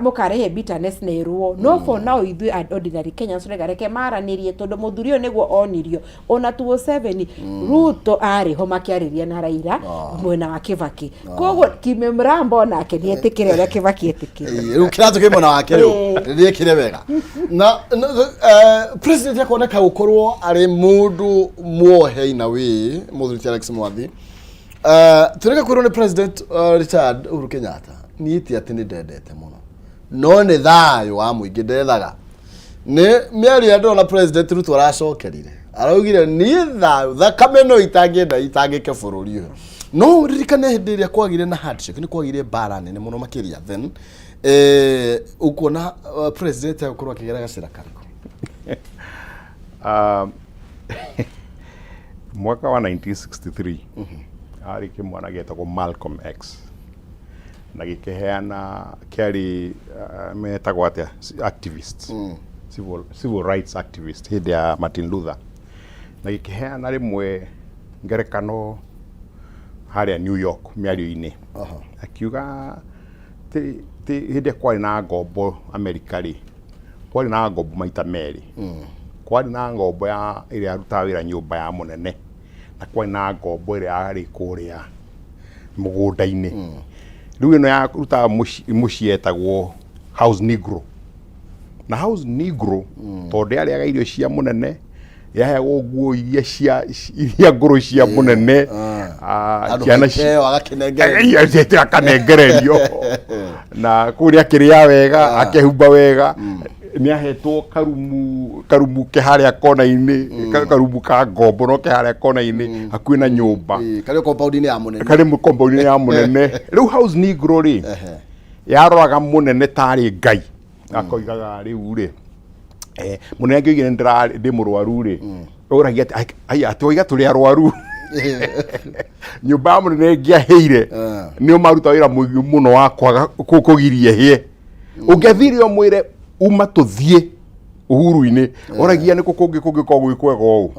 mũkarehe bitterness na ĩrũo. No for now, ithuĩ ordinary Kenyans tũrega reke maranĩrie, tondũ mũthuri ũyũ nĩguo onirio ona 2007 Ruto arĩ ho makĩarĩria na Raila mwena wa Kibaki. Koguo Kimemrambo nake nĩ etĩkĩre ũrĩa Kibaki etĩkĩre. Rĩu kĩratũ kĩ mwena wake rĩu nĩekire wega na president akoneka gũkorwo arĩ mũndũ muohe in a way. Mũthuri ti Alex Mwathi, tũrĩka kwĩrwo nĩ President Richard Uhuru Kenyatta, niĩ ti atĩ nĩ ndendete mũno, no nĩ thayũ wa mũingĩ ndethaga. Nĩ mĩario ya ndĩrona President Ruto aracokerire, araugire niĩ thayũ, thakame no itangĩenda itangĩke bũrũri ũyũ. No ririkane hĩndĩ ĩrĩa kwagire na handshake, nĩ kwagire mbara nene mũno makĩria. Then ũkuona president agũkorwo akĩgera gacĩra karĩkũ? Mwaka wa 1963 arĩ kĩmwana gĩetagwo Malcolm X na gĩkĩheana kĩarĩ metagwo atĩa, activists, civil rights activist hĩndĩ ya Martin Luther, na gĩkĩheana rĩmwe ngerekano harĩa New York mĩario-inĩ, akiuga ti hĩndĩ ĩrĩa kwarĩ na ngombo Amerika rĩ, kwarĩ na ngombo maita merĩ. Kwarĩ na ngombo ya ĩrĩa yarutaga wĩra nyũmba ya mũnene, na kwarĩ na ngombo ĩrĩa yarĩ kũrĩa mũgũnda-inĩ. Rĩu ĩno yarutaga mũciĩ yetagwo house negro, na house negro tondũ yarĩaga irio cia mũnene, yaheagwo nguo iria ngũrũ cia mũnene. Handũ ciana haikeo, agakĩnengererio. Akanengererio na kũrĩa akĩrĩa wega, akehumba wega, nĩ ahetwo karumu ke harĩa kona-inĩ, karumu ka ngombo no ke harĩa kona-inĩ hakuhĩ na nyũmba. Ĩĩ, karĩ compound-inĩ ya mũnene. Karĩ compound-inĩ ya mũnene. Rĩu house negro rĩ, yaroraga mũnene tarĩ Ngai, akoigaga rĩu rĩ, mũnene angĩoigire ndĩ mũrwaru rĩ, ũragia atĩ, "Ai, atĩ oiga tũrĩ arwaru." Nyũmba ya mũnene ĩngĩahĩire, nĩo maruta wĩra mũingĩ mũno wa kwaga kũgiria ĩhĩe. Ũngĩathire ũmwĩre uma tũthiĩ Uhuru-inĩ, oragia nĩkũ kũngĩ kũngĩkorwo gwĩ kwega ũũ?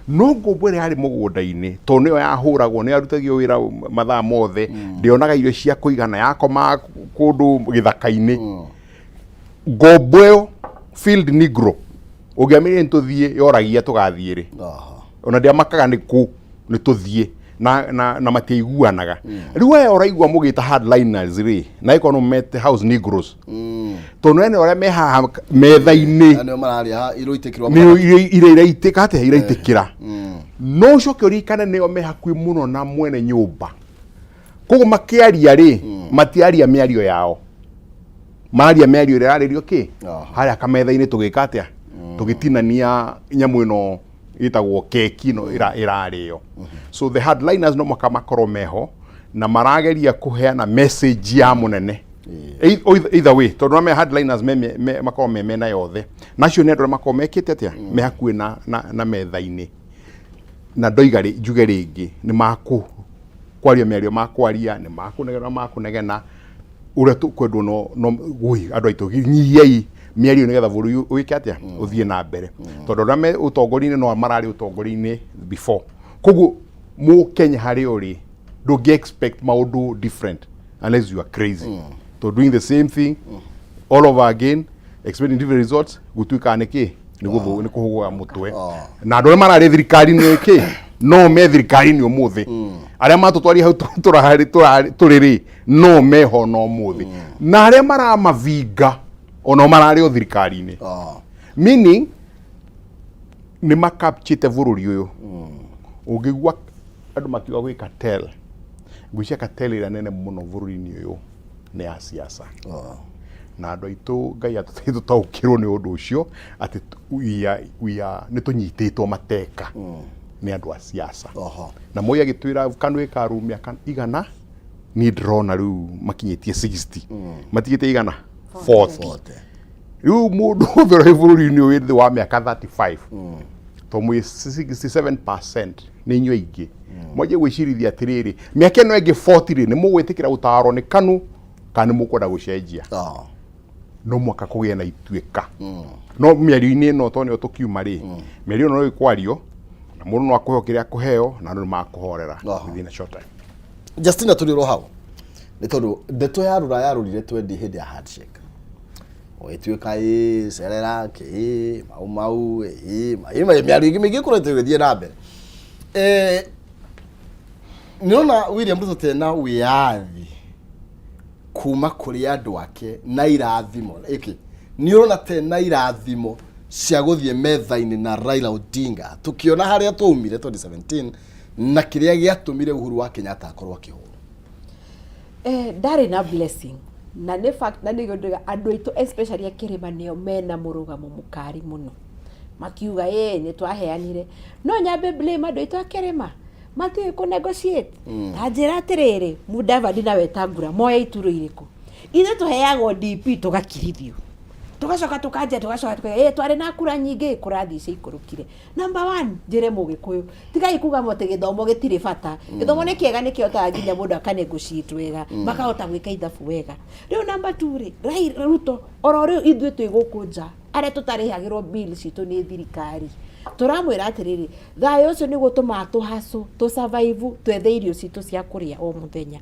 No ngombo ĩrĩa yarĩ mũgũnda-inĩ, tondũ nĩyo yahũragwo, nĩyo yarutagio wĩra mathaa mothe, ndĩonaga irio cia kũigana, yakomaga kũndũ gĩthaka-inĩ. Ngombo ĩyo, field negro, ũngĩamĩrire nĩ tũthiĩ, yoragia tũgathiĩ rĩ? Ona ndĩamakaga nĩ kũ nĩ tũthiĩ na matiaiguanaga. Rĩu aya ũraigua mũgĩta hardliners rĩ, na ĩkorwo no mete house negroes, tondũ ene ũrĩa me haha metha-inĩ Na nĩo mararĩa irũitĩkirwo. Nĩ iria iraitĩka atĩa, iraitĩkĩra. No ũcoke ũririkane nĩo me hakuhĩ mũno na mwene nyũmba, koguo makĩaria rĩ, matiaria mĩario yao, mararia mĩario ĩrĩa yarĩrio kĩ harĩa kametha-inĩ, tũgĩka atĩa, tũgĩtinania nyamũ ĩno ĩtagwo keki ĩno ĩrarĩo. So the hardliners no mũhaka makorwo meho na marageria kũheana message ya mũnene. Either way, tondũ no me hardliners makorwo me mena yothe, na acio nĩ andũ arĩa makorwo mekĩte atĩa, me hakuhĩ na metha-inĩ. Na ndoiga njuge rĩngĩ, nĩ makũ kwaria mĩario, makwaria nĩ makũnegena, makũnegena ũrĩa tũkwendwo. No gũi andũ aitũ, nyihiai mĩario nĩgetha bũrũri ũgĩke atĩa, ũthiĩ na mbere, tondũ arĩa me ũtongoria-inĩ no mararĩ ũtongoria-inĩ before. Koguo mũkenya harĩa ũrĩ, ndũngĩ expect maũndũ different unless you are crazy to doing the same thing. All over again, expecting different results. Gutuĩkaga nĩ kĩ? Nĩ nĩ kũhũgũra mũtwe. Na andũ arĩa mararĩ thirikari-inĩ kĩ no me thirikari-inĩ ũmũthĩ, arĩa matũtwaria hau tũrarĩ tũrĩ rĩ, no meho no ũmũthĩ, na arĩa maramavinga onao mararĩ o thirikari-inĩ. Meaning nĩ makapchĩte bũrũri ũyũ. Ũngĩigua andũ makiuga gwĩ cartel, ngwĩciria cartel ĩrĩa nene mũno bũrũri-inĩ ũyũ nĩ ya siasa. Na andũ aitũ, Ngai atũteithie tũtaũkĩrwo nĩ ũndũ ũcio atĩ we are nĩ tũnyitĩtwo mateka nĩ andũ a siasa. Na Moi agĩtwĩra KANU ĩkarũ mĩaka 100, niĩ ndĩrona rĩu makinyĩtie 60, matigĩte 140. 40. Rĩu mũndũ wothe ũrĩa wĩ bũrũri-inĩ ũyũ wĩ thĩ wa mĩaka 35, to mwĩ 67% nĩ inyuĩ aingĩ, mwanjie gwĩcirithia atĩrĩrĩ, mĩaka ĩno ĩngĩ 40 rĩ, nĩ mũgwĩtĩkĩra gũtaarwo nĩ KANU kana nĩ mũkwenda gũcenjia? No mwaka kũgĩe na ituĩka no mĩario-inĩ ĩno, tondũ nĩyo tũkiuma rĩ, mĩario ĩno no ĩkwario na mũndũ no akũheo kĩrĩa akũheo na andũ nĩ makũhorera within a short time. Justina, tũrĩ oro hau nĩ tondũ ndeto ya rũra yarũrire twendi hĩndĩ ya handshake, ũgĩtuĩka ĩ cerera kĩ mau mau ĩ mĩario ĩngĩ mĩingĩ ĩkoretwo ĩgĩthiĩ na mbere. Nĩrona William Ruto tena wĩyathi kuma kũrĩ andũ ake na irathimo ĩkĩ, nĩ ũrona tena irathimo cia gũthiĩ metha-inĩ na Raila Odinga, tũkĩona harĩa twaumire 2017 na kĩrĩa gĩatũmire Uhuru wa Kenyatta akorwo akĩhũrwo? Ndarĩ na blessing na nĩ fact, na nĩguo ndĩga andũ aitũ especially a kĩrĩma nĩo mena mũrũgamo mũkari mũno, makiuga ĩ nĩ twaheanire. No nyambe blame andũ aitũ a kĩrĩma, matiũĩ kũ negotiate. Ta njĩra atĩrĩrĩ, Mudavadi na Wetangula moya iturwa irĩkũ? Ithuĩ tũheagwo DP, tũgakirithio, tũgacoka tũkanjia, tũgacoka tũkauga ĩ twarĩ na kura nyingĩ kũrathiĩ ciikũrũkire. Number one, njĩre mũgĩkũyũ, tigai kuga atĩ gĩthomo gĩtirĩ bata. Gĩthomo nĩ kĩega, nĩ kĩhotaga nginya mũndũ aka negotiate wega, makahota gwĩka ithabu wega. Rĩu number two rĩ, Ruto oro rĩu ithuĩ twĩ gũkũ nja arĩa tũtarĩhagĩrwo bill citũ nĩ thirikari, tũramwĩra atĩrĩrĩ, thayũ ũcio nĩguo tũmaga tũhacũ tũ survive, twethe irio citũ cia kũrĩa o mũthenya.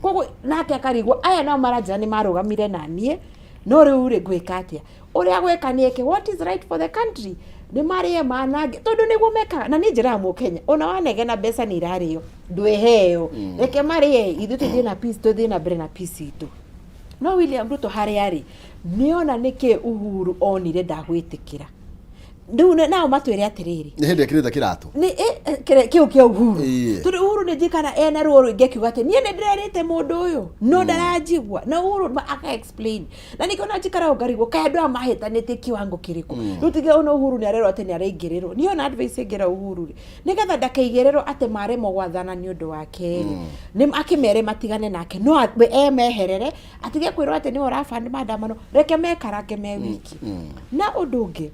Koguo nake akarigwo, aya nao maranjĩra nĩ marũgamire na niĩ, no rĩu rĩ, ngwĩka atĩa? Ũrĩa gwĩka nĩ eke what is right for the country, nĩ marĩe manange tondũ nĩguo mekaga. Na niĩ njĩraga mũkenya, ona wanegena mbeca nĩ irarĩo, ndwĩheo, reke marĩe, ithuĩ tũthiĩ na peace, tũthiĩ na mbere na peace itũ. No William Ruto harĩa arĩ nĩona nĩkĩ Uhuru onire ndagwĩtĩkĩra rĩu nao matwĩre atĩrĩrĩ, Nĩ hĩndĩ ekĩrĩte kĩratũ. Nĩ kĩu kĩa Uhuru. Tondũ Uhuru nĩ njikana ena ruo rũingĩ akiuga atĩ niĩ nĩ ndĩrerĩte mũndũ ũyũ no ndaranjigua, na Uhuru aka explain, na nĩkĩo na njikara ngarigwo kaĩ andũ aya mahĩtanĩtie kiwango kĩrĩkũ. Rĩu tige ona Uhuru nĩ arerwo atĩ nĩ araingĩrĩrwo. Niĩ ona advice ĩngĩra Uhuru rĩ, nĩgetha ndakaigĩrĩrwo atĩ maremwo gwathana nĩ ũndũ wake rĩ, nĩ akĩmere matigane nake, no we emeherere, atige kwĩrwo atĩ nĩwe ũraband maandamano, reke mekarange me wiki. Na ũndũ ũngĩ,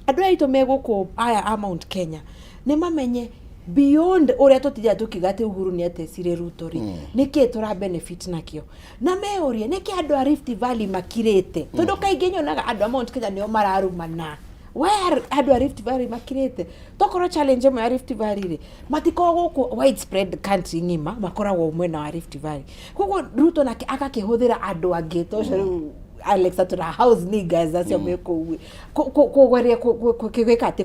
andũ aya aitũ me gũkũ aya a Mount Kenya nĩ mamenye beyond ũrĩa tũtindaga tũkiuga atĩ Uhuru nĩ atecire Ruto rĩ, nĩkĩ tũra benefit nakĩo? Na meurie nĩkĩ andũ a Rift Valley makirĩte, tondũ kaingĩ nyonaga andũ a Mount Kenya nĩo mararumana. Why are andũ a Rift Valley makirĩte? Tokorwo challenge ĩmwe ya Rift Valley rĩ, matikoragwo gũkũ widespread country ng'ima, makoragwo mwena wa Rift Valley. Koguo Ruto nake agakĩhũthĩra andũ angĩ to ũcio rĩu Alex atũra house niggas acio me kũu kũgeria gwĩka atĩ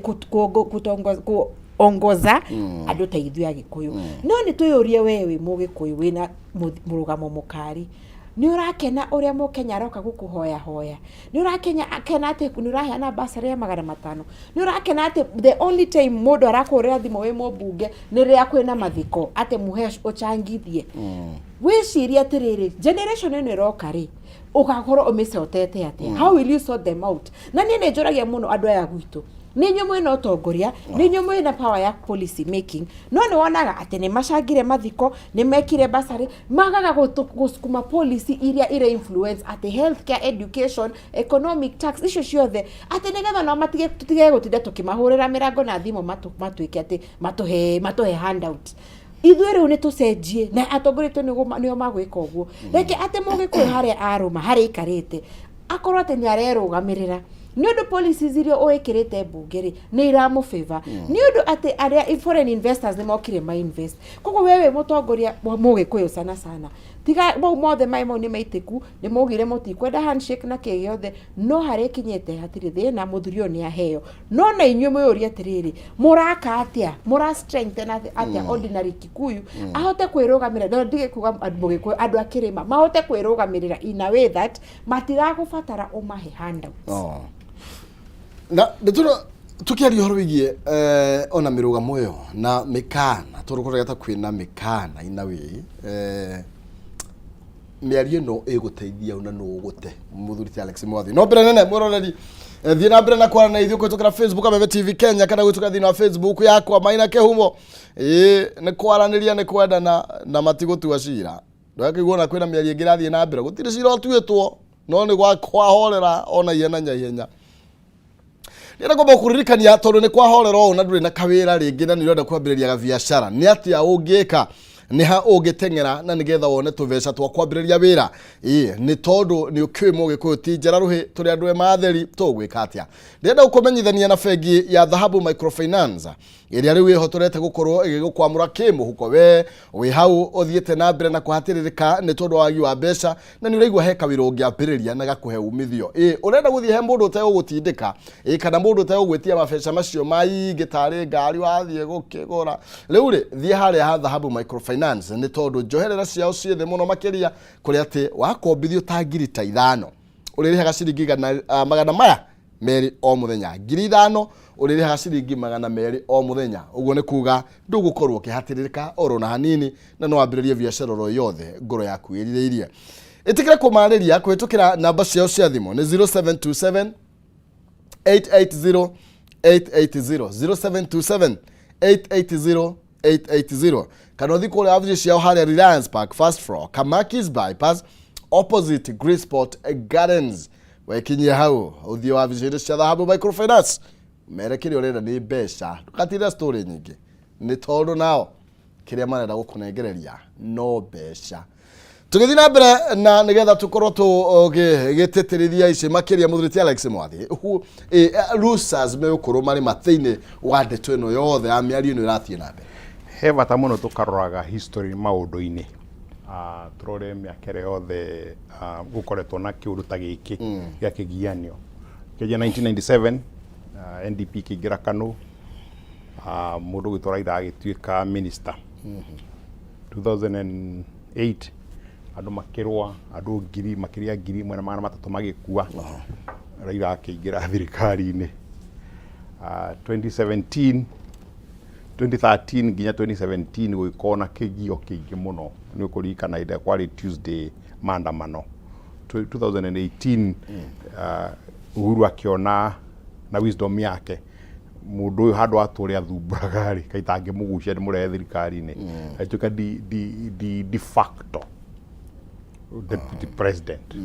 kuongoza andũ ta ithuĩ Agĩkũyũ. No nĩ twĩyũrie, we wĩ Mũgĩkũyũ wĩna mũrũgamo mũkari, nĩ ũrakena ũrĩa mũkenya aroka gũkũhoya hoya? Nĩ ũrakenya kena atĩ nĩ ũraheana basarĩ ya 500? Nĩ ũrakena atĩ the only time mũndũ arakũhũrĩra thimũ wĩ mũmbunge nĩ rĩrĩa kwĩna mathiko, atĩ mũhe ũchangithie? Wĩcirie atĩrĩrĩ, generation ĩno ĩroka rĩ, ũgakorwo ũmĩcotete atĩa? How will you sort them out? Na niĩ nĩ njũragia mũno andũ aya gwitũ, nĩ inyuĩ mwĩna ũtongoria, nĩ inyuĩ mwĩna power ya policy making, no nĩ wonaga atĩ nĩ macangire mathiko, nĩ mekire basarĩ, magaga gũsukuma policy iria ira influence atĩ healthcare, education, economic, tax, icio ciothe, atĩ nĩgetha nao matige, tũtige gũtinda tũkĩmahũrĩra mĩrango na thimũ matuĩke atĩ matũhe handout. Ithuĩ rĩu nĩ tũcenjie na atongoria aitũ nĩo magwĩka ũguo. Reke atĩ mũgĩkũyũ harĩa arũma, harĩa aikarĩte, akorwo atĩ nĩ arerũgamĩrĩra nĩ ũndũ policies iria ũĩkĩrĩte mbunge rĩ, nĩ iramũ favor, nĩ ũndũ atĩ arĩa foreign investors nĩ mokire ma invest. Koguo we wĩ mũtongoria wa mũgĩkũyũ sana sana, Tiga mau mothe maĩ mau nĩ maitĩku, nĩ maugire mũtikwenda handshake na kĩ gĩothe, no harĩa ĩkinyĩte hatirĩ thĩna, mũthuri ũyũ nĩ aheo. No na inyuĩ mwĩyũrie atĩrĩrĩ, mũraka atĩa, mũra strengthen atĩa ordinary Kikuyu ahote kwĩrũgamĩrĩra, no ndige kuga mũgĩkũyũ, andũ a kĩrĩma mahote kwĩrũgamĩrĩra in a way that matiragũbatara ũmahe handouts. Oh. Na ndĩtũra tukiaria ũhoro wĩgiĩ ona mĩrũgamo ĩyo na mĩkana, tondũ kũrĩa ta kwĩna mĩkana ina wĩ mĩario ĩno ĩgũteithia ona nũ ũgũte mũthuri ti Alex Mwathi. No mbere nene mwĩroreri, thiĩ na mbere na kwaria na ithuĩ kũhĩtũkĩra Facebook Kameme TV Kenya kana kũhĩtũkĩra thĩinĩ wa Facebook yakwa Maina Kĩhumo. Ĩĩ nĩ kwaranĩria, nĩ kwendana na matigũtua cira. Ndũgakĩigua ona kwĩna mĩario ĩngĩ ĩrathiĩ na mbere, gũtirĩ cira ũtuĩtwo, no nĩ kwahorera ona ihenya na ihenya. Ndĩrenda kwamba kũririkania tondũ nĩ kwahorera ũũ na ndũrĩ na kawĩra rĩngĩ na nĩ ũrenda kwambĩrĩria gabiacara, nĩ atĩa ũngĩka, nĩ ha ũngĩteng'era na nĩgetha wone tũbeca twa kwambĩrĩria wĩra. Ĩĩ nĩ tondũ nĩ ũkĩũĩ mũgĩkũyũ ti njara rũhĩ, tũrĩ andũ ematheri, tũgwĩka atĩa? Ndĩrenda gũkũmenyithania na bengi ya Dhahabu Microfinance ĩrĩa rĩu ĩhotorete gũkorwo ĩgĩgũkwamũra kĩmũhuko. We wĩ hau ũthiĩte na mbere na kũhatĩrĩrĩka nĩ tondũ wa wagi wa mbeca na nĩ ũraigua he kawĩra ũngĩambĩrĩria na gakũhe umithio. Ĩ ũrenda gũthiĩ he mũndũ ũtegũgũtindĩka, ĩ kana mũndũ ũtegũgwĩtia mabeca macio maingĩ tarĩ ngari wathiĩ gũkĩgũra. Rĩu rĩ, thiĩ harĩa ha Dhahabu Microfinance nĩ tondũ njoherera ciao ciĩ thĩ mũno makĩria, kũrĩa atĩ wakombithio ta ngiri ta 5 ũrĩrĩhaga ciringi 200 o mũthenya, 5,000 ũrĩrĩhaga ciringi 200 o mũthenya. Ũguo nĩ kuga ndũgũkorwo ũkĩhatĩrĩrĩka oro na hanini, na no wambĩrĩrie biacara oro yothe ngoro yaku ĩrirĩirie. Ĩtĩkĩra kũmarĩria kũhĩtũkĩra namba ciao cia thimũ nĩ 0727 880 880, 0727 880 880, kana ũthiĩ kũrĩa wabici ciao harĩa Reliance Park, first floor, Kamakis Bypass, opposite Greensport Gardens. Wekinyia hau ũthiĩ wabici-inĩ cia Dhahabu Microfinance, mere kĩrĩa ũrenda nĩ mbeca, ndũgatinda story nyingĩ nĩ tondũ nao kĩrĩa marenda gũkũnengereria no mbeca. Tũgĩthiĩ na mbere na nĩgetha tũkorwo tũgĩtĩtĩrithia ici makĩria, mũthuri ti Alex Mwathi, losers megũkorwo marĩ ma thĩinĩ wa ndeto ĩno yothe ya mĩario ĩno ĩrathiĩ na mbere. He bata mũno tũkaroraga history maũndũ-inĩ, tũrore mĩaka ĩrĩa yothe gũkoretwo na kĩũndũ ta gĩkĩ gĩa kĩgianio. Kĩanjia 1997, NDP ĩkĩingĩra KANU, mũndũ ũgwĩtwo Raila agĩtuĩka minister. 2008 andũ makĩrũa, andũ ngiri makĩria 1,300 magĩkua, Raila akĩingĩra thirikari-inĩ. 2017, 2013 nginya 2017 gũgĩkorwo na kĩgio kĩingĩ mũno. Nĩ ũkũririkana hĩndĩ ĩrĩa kwarĩ Tuesday maandamano. 2018 Uhuru akĩona na wisdom yake mũndũ ũyũ handũ atũre athumbũraga rĩ, kaĩ tangĩmũgucia ndĩmũrehe thirikari-inĩ, agĩtuĩka de facto deputy president,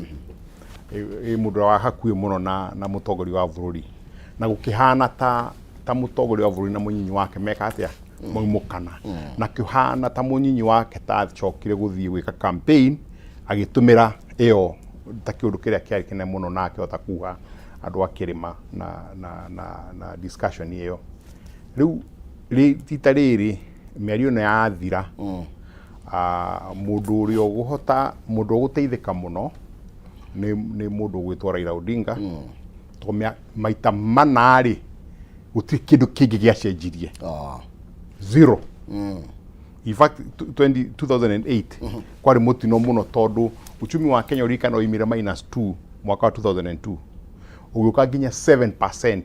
ĩ mũndũ wa hakuhĩ mũno na mũtongoria wa bũrũri, na gũkĩhana ta mũtongoria wa bũrũri na mũnyinyi wake meka atĩa maumũkana, na kĩhana ta mũnyinyi wake ta acokire gũthiĩ gwĩka campaign agĩtũmĩra ĩyo ta kĩũndũ kĩrĩa kĩarĩ kĩnene mũno, na akĩhota kuga andũ a kĩrĩma na discussion ĩyo. Rĩu rita rĩrĩ mĩario ĩno yathira, mũndũ ũrĩa ũgũhota, mũndũ ũgũteithĩka mũno nĩ mũndũ ũgwĩtwo Raila Odinga, tondũ maita mana rĩ gũtirĩ kĩndũ kĩngĩ gĩacenjirie. Zero. In fact, 20, 2008 kwarĩ mũtino mũno, tondũ uchumi wa Kenya ũririkana oimire minus 2 mwaka wa 2002 ũgĩũka nginya 7%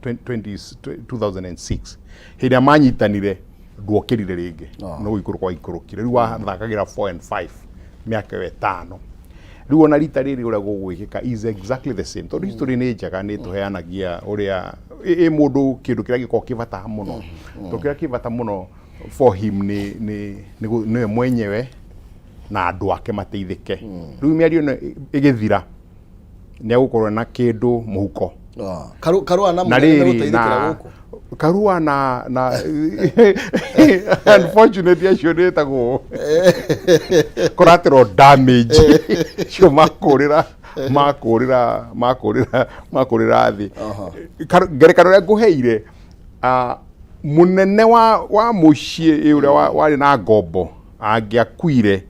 20 2006. Hĩndĩ ĩrĩa manyitanire nduokĩrire rĩngĩ, no gũikũrũka waikũrũkire. Rĩu wathakagĩra 4 and 5 mĩaka ĩyo 5. Rĩu ona rita rĩrĩ ũrĩa gũgwĩkĩka is exactly the same, tondũ history nĩ njega, nĩ tũheanagia ũrĩa ĩ mũndũ kĩndũ kĩrĩa gĩkoragwo kĩ bata mũno, tondũ kĩrĩa kĩ bata mũno for him nĩ nĩwe mwenyewe na andũ ake mateithĩke. Rĩu mĩario ĩno ĩgĩthira nĩ egũkorwo na kĩndũ mũhuko. Karua na na mũnene rĩrĩ gũteithĩkĩra na gũkũ. Karua na unfortunately acio nĩtagwo collateral damage, cio makũrĩra thĩ. Ngerekano ĩrĩa ngũheire, mũnene wa mũciĩ ũrĩa warĩ na ngombo angĩakuire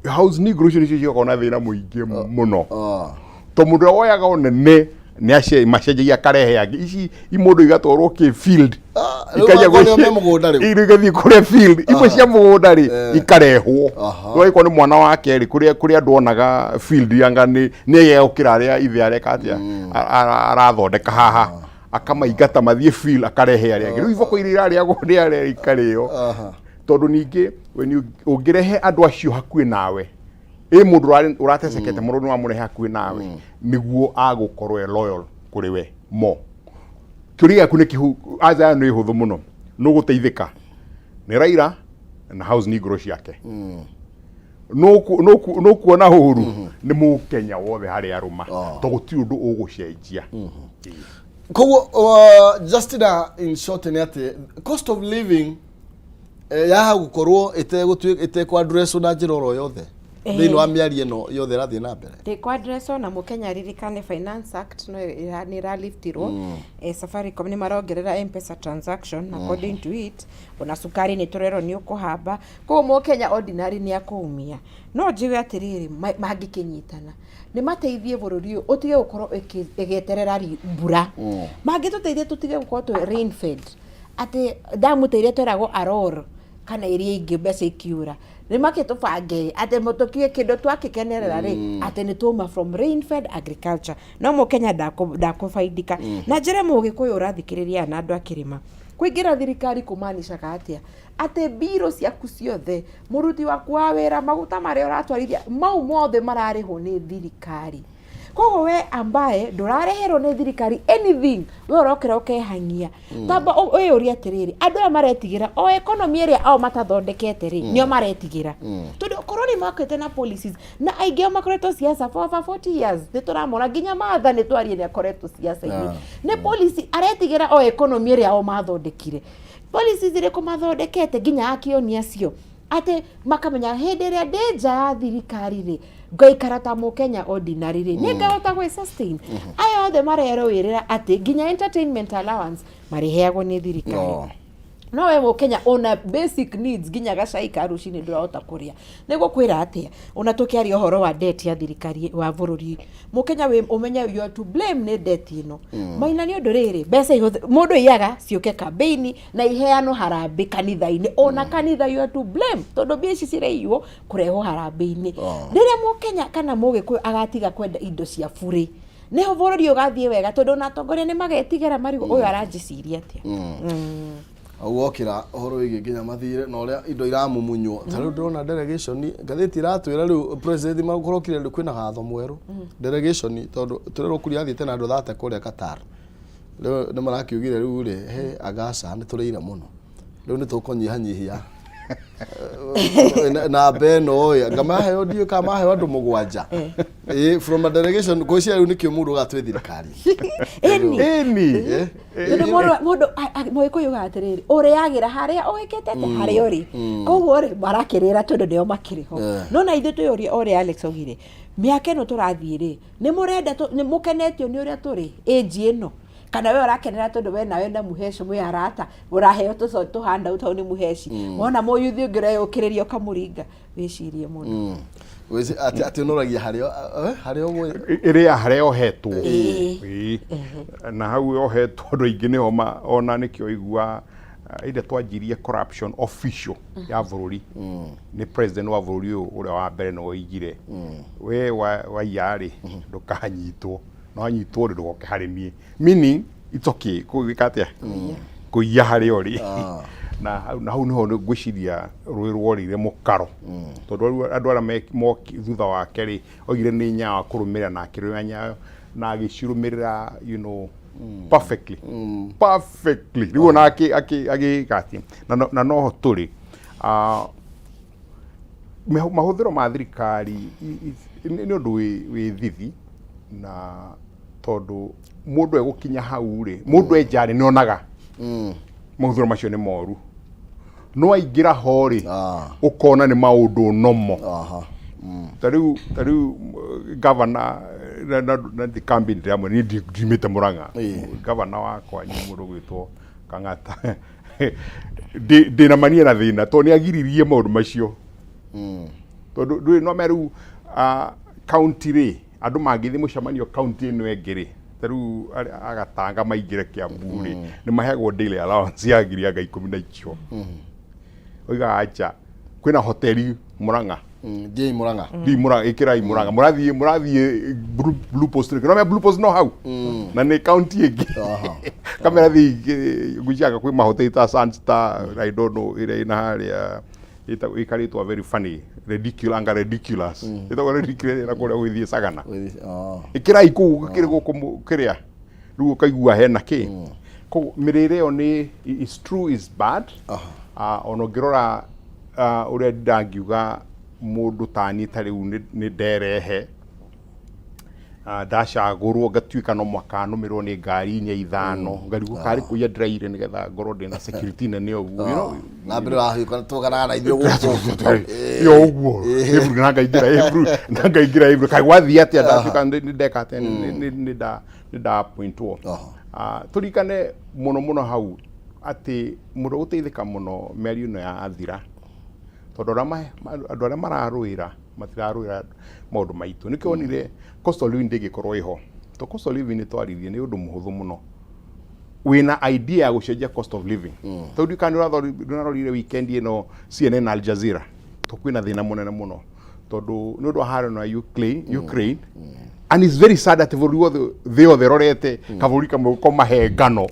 House Negro icio nĩcio cigakorwo na thĩna mũingĩ mũno. Ah. To mũndũ ũrĩa woyaga ũnene nĩ ace macenjagia akarehe angĩ. Ici imũndũ igatwarwo kĩ field. Ah, rĩu makwa nĩo me mũgũnda rĩu. Rĩu igathiĩ kũrĩa field. Imwe cia mũgũnda rĩ Eh. ikarehwo. Aha. Rĩu angĩkorwo nĩ mwana wake rĩ kũrĩa kũrĩa andũ onaga field anga nĩ nĩ egũkĩra arĩa ithe areka atĩa arathondeka haha akamaingata mathiĩ field akarehe arĩa angĩ. Rĩu iboko iria irarĩagwo nĩ arĩa ikarĩo. Aha. Tondũ ningĩ when you ũngĩrehe andũ acio hakuhĩ nawe ĩ mũndũ ũratecekete mũno nĩ wamũrehe hakuhĩ nawe nĩguo agũkorwo e loyal kũrĩ we mo. Kĩũria gĩaku nĩ kĩhu anja yayo nĩ hũthũ mũno. Nũgũteithĩka nĩ Raila na House Negro ciake. Nũkuona ũru nĩ mũkenya wothe harĩa arũma to gũtirĩ ũndũ ũgũcenjia. Koguo Justina, in short nĩ atĩ cost of living yaha gũkorwo ĩtekũ na njĩra oro yothe thĩinĩ wa mĩario ĩno yothe ĩrathiĩ na mbere. Ndĩkwadresswo na mũkenya aririkane Finance Act no nĩ ĩraliftirwo. Safaricom nĩ marongerera M-Pesa transaction according to it. Ona cukari nĩ tũrerwo nĩ ũkũhamba, koguo mũkenya ordinary nĩ akũumia. No njigue atĩrĩrĩ, mangĩkĩnyitana nĩ mateithie bũrũri ũyũ ũtige gũkorwo ĩgĩeterera mbura. Mangĩtũteithia tũtige gũkorwo twĩ rain fed, atĩ ndamu ta iria tweragwo Aror kana iria ingĩ mbeca ikiura, nĩ makĩtũbange atĩ tũkie kĩndũ twakĩkenerera rĩ, atĩ nĩ twauma from rain fed agriculture. No mũkenya ndakũbaidika. Na njĩre mũgĩkũyũ ũrathikĩrĩria na andũ akĩrĩma, kũingĩra thirikari kũmanicaga atĩa? Atĩ mbirũ ciaku ciothe, mũruti waku wa wĩra, maguta marĩa ũratwarithia, mau mothe mararĩhwo nĩ thirikari. Koguo we ambaye ndũrareherwo nĩ thirikari anything, we ũrokĩra ũkehang'ia. Tamba wĩyũrie atĩrĩrĩ, andũ aya maretigĩra o economy ĩrĩa ao matathondekete rĩ, nĩo maretigĩra. Tondũ korwo nĩ mokĩte na policies, na aingĩ ao makoretwo siasa for over 40 years, nĩ tũramona nginya Martha nĩ twarie nĩ akoretwo siasa-inĩ. Nĩ policy aretigĩra o economy ĩrĩa ao mathondekire. Policies irĩkũ mathondekete nginya akĩonia acio atĩ makamenya hĩndĩ ĩrĩa ndĩ nja ya thirikari rĩ, ngaikara ta mũkenya ordinary rĩ, nĩ ngahota gwĩ sustain. Aya othe marerũĩrĩra atĩ nginya entertainment allowance marĩheagwo nĩ thirikari. No we mũkenya ona basic needs nginya gacai ka rũcinĩ ndũrahota kũrĩa. Nĩ gũkwĩra atĩa? Ona tũkĩaria ũhoro wa debt ya thirikari wa bũrũri, mũkenya wĩ ũmenye you are to blame nĩ debt ĩno. Maina nĩ ũndũ rĩrĩ, mbeca mũndũ aiyaga ciũke kambĩini na iheanwo harambĩ kanitha-inĩ. Ona kanitha you are to blame tondũ mbia ici ciraiywo kũrehwo harambĩ-inĩ. Rĩrĩa mũkenya kana mũgĩkũyũ agatiga kwenda indo cia burĩ, nĩho bũrũri ũgathiĩ wega, tondũ ona atongoria nĩ magetigĩra marigwo ũyũ aranjĩciria atĩa. Wokĩra ũhoro wĩgiĩ nginya mathirĩ na ũrĩa indo iramumunywo, ta rĩu ndĩrona delegation, ngathĩti iratwĩra rĩu president makũrokire rĩu kwĩna watho mwerũ delegation, tondũ tũrerwo Kuria athiĩte na andũ thate kũrĩa Qatar. Rĩu nĩ marakiugire rĩu rĩ he agaca nĩ tũrĩire mũno, rĩu nĩ tũkũnyihanyihia namba ĩno ĩ anga maheo, ndiũĩ kana maheo andũ 7 ĩ from a delegation. Ngwĩciria rĩu nĩkĩo mũndũ ũgatwĩ thirikari. Ĩni. Ĩni. Tondũ mũndũ mũgĩkũyũ ugaga atĩrĩrĩ, ũrĩagĩra harĩa ũhĩkĩte atĩ harĩa ũrĩ. Koguo rĩ, marakĩrĩra tondũ nĩo makĩrĩ ho. No na ithuĩ twĩyũrie o ũrĩa Alex augire, mĩaka ĩno tũrathiĩ rĩ, nĩ mũrenda nĩ mũkenetio nĩ ũrĩa tũrĩ age ĩno, kana we ũrakenera tondũ we nawe na mũheci mwĩ arata, ũraheo tũ handout hau nĩ mũheci, wona mũyuthi ũngĩ ũreyũkĩrĩria ũkamũringa? Wĩcirie mũno. Atĩ ũnoragia harĩa harĩa ũguo ĩrĩa harĩa yohetwo. Ĩĩ. Na hau yohetwo andũ aingĩ nĩho ona nĩkĩo igua ĩrĩa twanjirie corruption official ya bũrũri nĩ president wa bũrũri ũyũ ũrĩa wa mbere nĩwe oigire we waiya rĩ ndũkanyitwo, no wanyitwo rĩ ndũgoke harĩ niĩ, meaning it's okay gwĩka atĩa kũiya harĩa ũrĩ. Na hau nĩho ngwĩciria rũĩ rworĩire mũkaro, tondũ rĩu andũ arĩa moki thutha wake rĩ, oigire nĩ nyayo akũrũmĩrĩra na akĩrũmĩrĩra nyayo na agĩcirũmĩrĩra perfectly perfectly. Rĩu ona agĩka atĩ na noho tũrĩ. Mahũthĩro ma thirikari nĩ ũndũ wĩ thithi, na tondũ mũndũ egũkinya hau rĩ, mũndũ enja rĩ, nĩ onaga mahũthĩro macio nĩ moru, no aingĩra ho rĩ, ũkona nĩ maũndũ nomo. Ta rĩu gavana na campaign ndĩramwe niĩ ndiumĩte Murang'a. Gavana wakwa nĩ mũndũ ũgwĩtwo Kang'ata. Ndĩna mania na thĩna tondũ nĩ agiririe maũndũ macio. Tondũ ndũĩ no me rĩu county rĩ, andũ mangĩthiĩ mũcemanio county ĩno ĩngĩ rĩ, ta rĩu agatanga maingĩre Kiambu rĩ, nĩ maheagwo daily allowance ya ngiri anga 10 na icio. Oigaga acha, kwĩna hoteli Murang'a. Thiĩi Murang'a. Thiĩi Murang'a, ĩkĩrai Murang'a. Mũrathiĩ Blue Post rĩ, no Blue Post no hau na nĩ county ĩngĩ. Kamera thiĩ ngwĩciria kwĩ mahoteli ta Sunstar, I don't know, ĩrĩa ĩna harĩa ĩkarĩtwo very funny, ridiculous, anga ridiculous. Ĩtagwo ridiculous na kũrĩa gũgĩthiĩ Sagana. Ĩkĩrai kũu kĩrĩ gũkũ kĩrĩa rĩu ũkaigua hena kĩ. Koguo mĩrĩre ĩyo nĩ is true, is bad. Ona ũngĩrora ũrĩa ndangiuga mũndũ tani ta rĩu nĩ nderehe, ndacagũrwo ngatuĩka no mũhaka nũmĩrwo nĩ ngari inya ithano, ngarigwo karĩ kũiya ndĩraire nĩgetha ngorwo ndĩna security nene ũguo, you know. Na mbere wahiũka tũganaga na ithuĩ gũkũ. Yo ũguo Hebrew na ngaingĩra Hebrew na ngaingĩra Hebrew kaĩ gwathiĩ atĩa, ndatuĩka nĩ ndeka atĩa, nĩ nda appointwo. Tũririkane mũno mũno hau atĩ mũndũ ũgũteithĩka mũno mĩario ĩno ya athira, tondũ andũ arĩa mararũĩra matirarũĩra maũndũ maitũ. Nĩkĩo wonire cost of living ndĩngĩkorwo ĩho, to cost of living nĩ twaririe nĩ ũndũ mũhũthũ mũno wĩna idea ya gũcenjia cost of living. Tondũ ndiũĩ kana nĩũrarorire weekend ĩno CNN na Al Jazeera, to kwĩna thĩna mũnene mũno tondũ nĩ ũndũ wa haro na Ukraine, and it's very sad atĩ bũrũri wothe, thĩ yothe ĩrorete kabũrũri kamwe komahe ngano.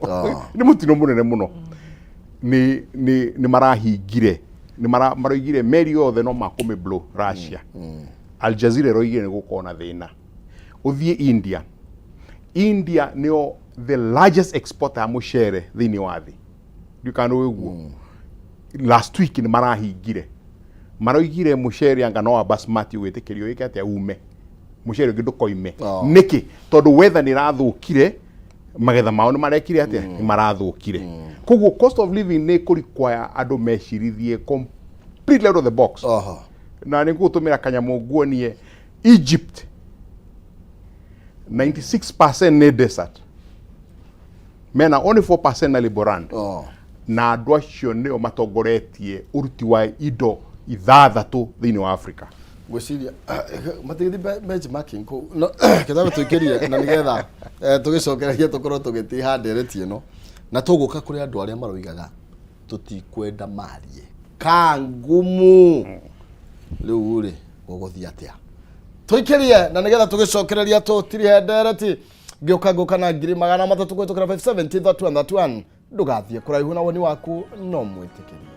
Nĩ mũtino mũnene mũno. Nĩ marahingire, nĩ maroigire meri yothe no makũmĩ blow Russia. Al Jazeera ĩroigire nĩ gũkorwo na thĩna. Ũthiĩ India, India nĩo the largest exporter ya mũcere thĩinĩ wa thĩ, ndiũĩ kana nĩ ũguo. Last week nĩ marahingire, maroigire mũcere anga no wa basmati ũgwĩtĩkĩrio wĩke atĩa, ume mũcere ũngĩ ndũkoime. Nĩkĩ? Tondũ weather nĩ ĩrathũkire, magetha mao nĩ marekire atĩa, nĩ marathũkire. Koguo cost of living nĩ kũ require andũ mecirithie completely out of the box. Na nĩ ngũgũtũmĩra kanyamũ nguonie. Egypt 96% nĩ desert, mena only 4% na arable land. Na andũ acio nĩo matongoretie ũruti wa indo ithathatũ thĩinĩ wa Africa. Ngwĩciria matigĩthi benchmarking kũu no kĩtambe tũikĩrie na nĩgetha tũgĩcokereria tũkorwo tũgĩtiha ndereti ĩno, na tũgũka kũrĩ andũ arĩa maroigaga tũtikwenda marie kangumu. Rĩu rĩ, gũgũthiĩ atĩa? Tũikĩrie na nĩgetha tũgĩcokereria tũtirihe ndereti. Ngĩũka ngũka na 300,000 kũhĩtũkĩra 570 31 31. Ndũgathiĩ kũraihu na woni waku no mwĩtĩkĩrie.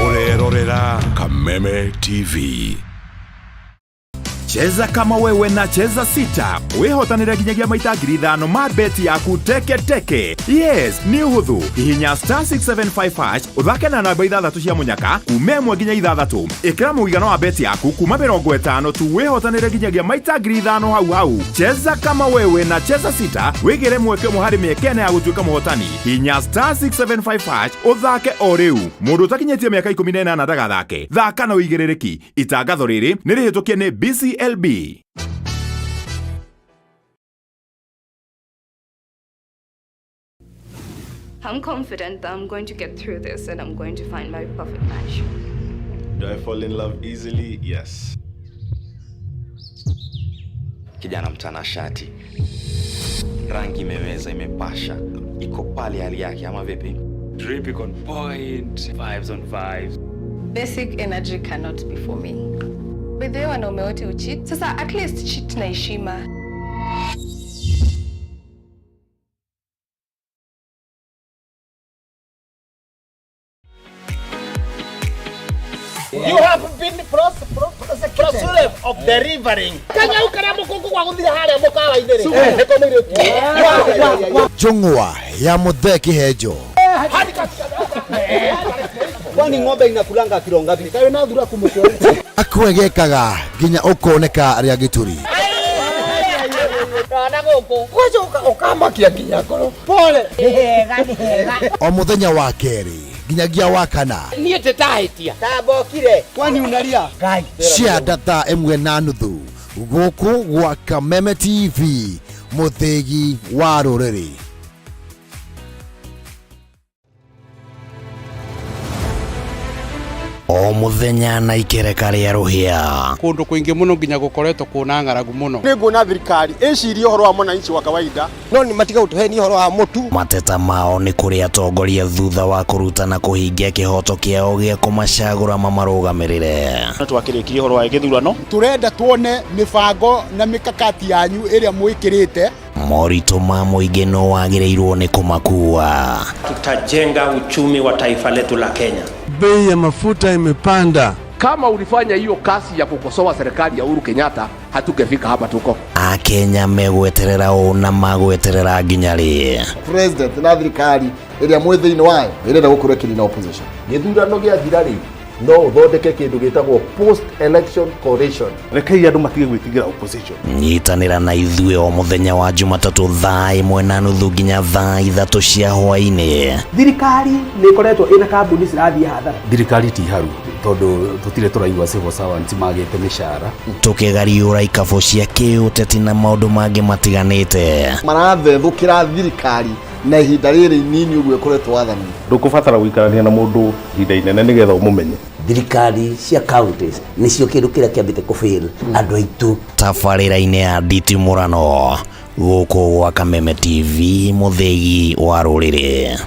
Ũrerorera Kameme TV. Cheza kama wewe na Cheza Sita wĩhotanĩre nginyagia maita 5,000 ma beti yaku teke teke. Yes, nĩ ũhũthũ. Hihinya star 675 hash, ũthake na namba ithathatũ cia mũnyaka kuma 1 nginya 6. Ĩkĩra mũigana wa beti yaku kuma 50 tu, wĩhotanĩre nginyagia maita 5,000 hau hau. Cheza kama wewe na Cheza Sita, wĩgĩre mweke ũmwe harĩ mĩeke ĩna ya gũtuĩka mũhotani. Hihinya star 675 hash ũthake o rĩu. Mũndũ ũtakinyĩtie mĩaka 18 ndagathake. Thaka na ũigĩrĩrĩki. Itangatho rĩrĩ nĩ rĩhĩtũkie nĩ BCLB. I'm confident that I'm going to get through this and I'm going to find my perfect match. Do I fall in love easily? Yes. Kijana mtanashati, rangi imeweza, imepasha, iko pale hali yake, ama vipi? Drip iko on point, vibes on vibes. Basic energy cannot be for me. By the way, wanaume wote ucheat. Sasa at least cheat na heshima. You have been prosecuted of delivering. Kanya ukara mukungu wa guthira haria mukawa-inĩ rĩ. Nĩko mũirĩtu. Njũng'wa ya Mũthee Kĩhenjo. Kwani ng'ombe inakulanga kilo ngapi? Kayo na thura kumutwe. Akwegekaga nginya ũkoneka rĩa gĩturi. Ndona gũkũ. Kwanza ukamakia nginya ngoro. Pole. Nĩ hega, nĩ hega. O mũthenya wa kerĩ nginyagia wa kana. Niĩ ndĩtahĩtia tambokire Kwani unalia? Ngai. Cia thaa ĩmwe na nuthu gũkũ gwa Kameme TV, mũthĩgi wa rũrĩrĩ. O mũthenya na ikereka rĩa rũhĩa. Kũndũ kũingĩ mũno nginya gũkoretwo kũna ng'aragu mũno. Nĩ nguona thirikari ĩcirie ũhoro wa mwananchi wa kawaida. No nĩ matiga gũtũhenia ũhoro wa mũtu. Mateta mao nĩ kũrĩ atongoria thutha wa kũruta na kũhingia kĩhoto kĩao gĩa kũmacagũra mamarũgamĩrĩre. No twakĩrĩkirie ũhoro wa gĩthurano. Tũrenda tuone mĩbango na mĩkakati yanyu ĩrĩa mwĩkĩrĩte. Moritũ ma mũingĩ no wagĩrĩirwo nĩ kũmakua. Tutajenga uchumi wa taifa letu la Kenya. Bei ya mafuta imepanda. Kama ulifanya hiyo kazi ya kukosoa serikali ya Uhuru Kenyatta, hatungefika hapa tuko. Akenya megweterera ũ na magweterera nginya rĩ? President na thirikari ĩrĩa mwĩ thĩinĩ wayo ĩrenda gũkorwo ĩkĩnina opposition. Gĩthurano gĩathira rĩ, no ũthondeke kĩndũ gĩtagwo post election coalition. Rekei andũ matige gwĩtigĩra opposition. Nyitanĩra na ithuĩ o mũthenya wa Jumatatũ thaa ĩmwe na nuthu nginya thaa 3 cia hwaĩ-inĩ. Thirikari nĩ ĩkoretwo ĩna kambuni cirathiĩ hathara. Thirikari ti haru tondũ tũtirĩ tũraigua civil servants magĩte mĩcara. Tũkĩgariũra ikabũ cia kĩũteti na maũndũ mangĩ matiganĩte. Marathethũkĩra thirikari na ihinda rĩrĩ inini ũguo ĩkoretwo wathani. Ndũkũbatara gũikarania na mũndũ ihinda inene nĩgetha ũmũmenye. Thirikari cia counties nĩcio kĩndũ kĩrĩa kĩambĩte kũfail andũ aitũ. Tabarĩra-inĩ ya nditimũrano gũkũ gwa Kameme TV, mũthĩgi wa rũrĩrĩ.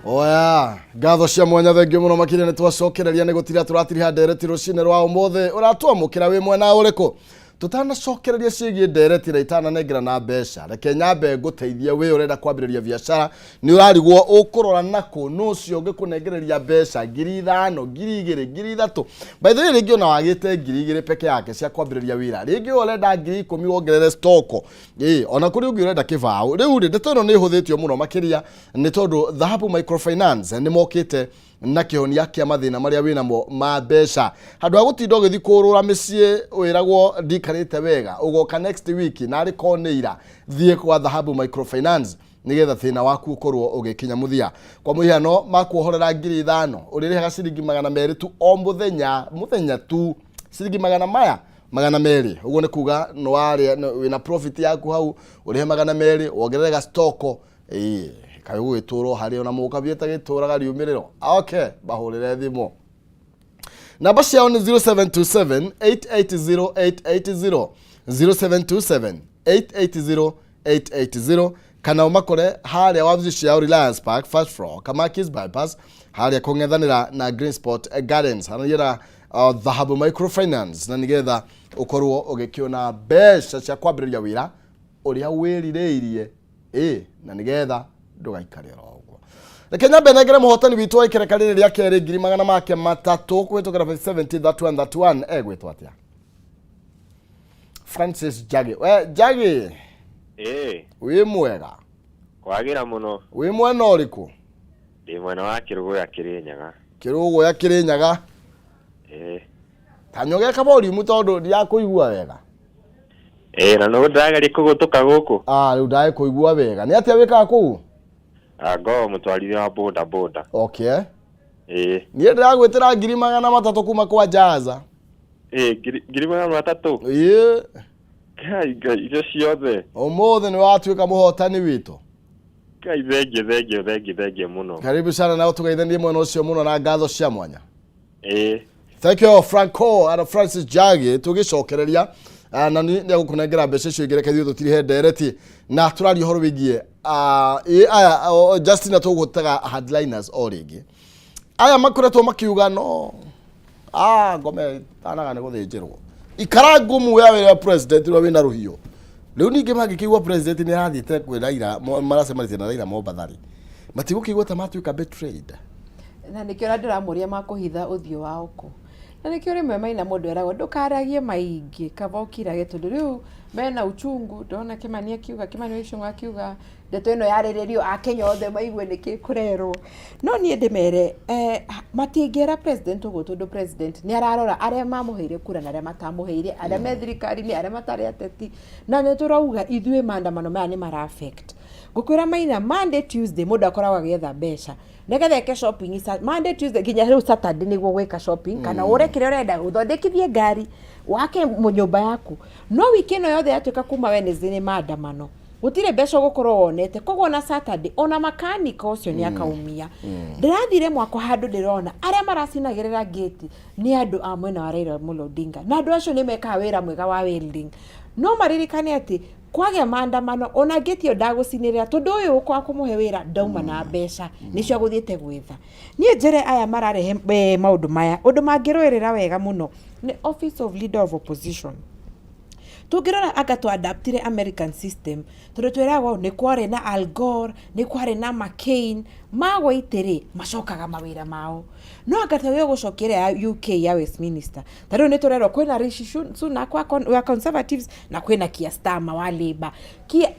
Oya, ngatho cia mwanya, thengio mũno makĩria. Nĩ twacokereria nĩ gũtira tũratiriha ndereti rũcinĩ rwa ũmũthĩ. Ũratwamũkĩra wĩ mwena ũrĩkũ? Tũtanacokereria ciĩgiĩ ndereti na itananengera na mbeca, reke nyambe ngũteithie. Wĩ ũrenda kwambĩrĩria biacara, nĩ ũrarigwo ũkũrora nakũ, nũ ũcio ũngĩkũnengereria mbeca 5,000, 2,000, 3,000? By the way, rĩngĩ ona wagĩte 2,000 peke yake cia kwambĩrĩria wĩra, rĩngĩ we ũrenda 10,000 wongerere stoko, ĩ ona kũrĩ ũngĩ ũrenda kĩbaũ. Rĩu rĩ, ndeto ĩno nĩ ĩhũthĩtio mũno makĩria nĩ tondũ Dhahabu Microfinance nĩ mokĩte na kĩhonia kĩa mathĩna marĩa wĩnamo ma mbeca. Handũ ha gũtinda ũgĩthiĩ kũrũra mĩciĩ wĩragwo ndikarĩte wega, ũgoka next week na arĩ korwo nĩ ira, thiĩ kwa Dhahabu Microfinance nĩgetha thĩna waku ũkorwo ũgĩkinya mũthia. Kwa mũhiano, makuohorera 5,000, ũrĩrĩhaga ciringi 200 tu o mũthenya, mũthenya tu ciringi magana maya 200. Ũguo nĩ kuga nĩwarĩa wĩna profit yaku hau. Ũrĩhe 200, wongerere gastoko, ĩĩ kaĩ gũgĩtũrwo harĩ ona mũkabiĩte gĩtũraga riumĩrĩro. Okay, mahũrĩre thimũ, namba ciao nĩ 0727 880 880, 0727 880 880, kana ũmakore harĩa wabici ciao Reliance Park, first floor, Kamakis Bypass, harĩa kũng'ethanĩra na Green Spot Gardens. Hanagĩra Dhahabu Microfinance na nĩgetha ũkorwo ũgĩkĩona mbeca cia kwambĩrĩria wĩra ũrĩa wĩrirĩirie, ĩ na nĩgetha ndũgaikare oro ũguo. Reke nyambe nengere mũhotani witũ wa ikereka rĩrĩ rĩa kerĩ ngiri magana make matatũ kũhĩtũkĩra 70 31 31. Egwĩtwo atĩa? Francis Jagi. We Jagi? Ĩĩ. Wĩ mwega? Kwagĩra mũno. Wĩ mwena ũrĩkũ? Ndĩ mwena wa Kĩrũgũya, Kĩrĩnyaga. Kĩrũgũya, Kĩrĩnyaga. Ĩĩ. Tanyogeka volume tondũ ndirakũigua wega. Ĩĩ, na nĩguo ndĩrageria kũgũtũka gũkũ. Ah, rĩu ndagĩkũigua wega. Nĩ atĩa wĩkaga kũu? Ngoragwo mũtwarithia wa boda boda. Okay. Ĩĩ. Niĩ ndĩragwĩtĩra 300,000 kuma kwa Jaza. Ĩĩ, 300,000? Ĩĩ. Ngai, Ngai, icio ciothe? Ũmũthĩ nĩ watuĩka mũhotani witũ. Ngai, thengio, thengio, thengio, thengio mũno. Karibu sana na ũtũgeithanie mwena ũcio mũno na ngatho cia mwanya. Ĩĩ. Thank you, Franco and Francis Jagi. Tũgĩcokereria na nĩ egũkũnengera mbeca icio ingĩ. Reke ithuĩ tũtirihe ndereti na tũraria ũhoro wĩgiĩ ĩ aya Justina, tũgũtaga hardliners o rĩngĩ, aya makoretwo makiuga no ngome tanaga nĩ gũthĩnjĩrwo ikara ngumu ya wĩra wa president ũrĩa wĩna rũhiũ. Rĩu ningĩ mangĩkĩigua president nĩ arathiĩte kwĩ Raila, maracemanĩtie na Raila Mombatha rĩ, matigũkĩigua ta matuĩka betrayed? Na nĩkĩo ũrĩa ndĩramũria makũhitha ũthiũ wao kũ. Na nĩkĩo rĩmwe Maina mũndũ eragwo ndũkaragie maingĩ kaba ũkirage tondũ rĩu mena uchungu. Ndona Kĩmani akiuga, Kĩmani wa Ichung'wa akiuga ndeto ĩno yarĩrĩrio akenya othe maigue nĩkĩ kũrerwo. No niĩ ndĩmere matingĩra president ũguo tondũ president nĩ ararora arĩa mamũheire kura na arĩa matamũheire, arĩa me thirikari-inĩ, arĩa matarĩ ateti. Na nĩ tũrauga ithuĩ maandamano maya nĩ mara affect. Ngũkwĩra Maina, Monday, Tuesday mũndũ akoragwo agĩetha mbeca nĩgetha eke shopping Monday, Tuesday nginya rĩu Saturday nĩguo gwĩka shopping kana ũre kĩrĩa ũrenda, ũthondekithie ngari, wake nyũmba yaku. No wiki ĩno yothe yatuĩka kuma Wednesday nĩ maandamano, gũtirĩ mbeca ũgũkorwo wonete. Koguo ona Saturday ona makanika ũcio nĩ akaumia. Ndĩrathire mwako handũ ndĩrona arĩa maracinagĩrĩra ngĩti nĩ andũ a mwena wa Raila Amolo Odinga, na andũ acio nĩ mekaga wĩra mwega wa welding. No maririkane atĩ kwagĩa maandamano ona ngĩti ĩyo ndagũcinĩrĩra tondũ ũyũ ũkwa kũmũhe wĩra ndauma na mbeca nĩcio agũthiĩte gwetha. Niĩ njĩre aya mararehe maũndũ maya, ũndũ mangĩrũĩrĩra wega mũno nĩ office of leader of opposition. Tũngĩrora anga tũ adaptire American system tondũ twĩragwo nĩ kwarĩ na Al Gore, nĩ kwarĩ na McCain, magwa itĩ rĩ macokaga mawĩra mao. No anga twagĩrĩirwo gũcokia ĩrĩa ya UK ya Westminster. Ta rĩu nĩ tũrerwo kwĩna Rishi Sunak wa Conservatives na kwĩna Keir Starmer wa Labour.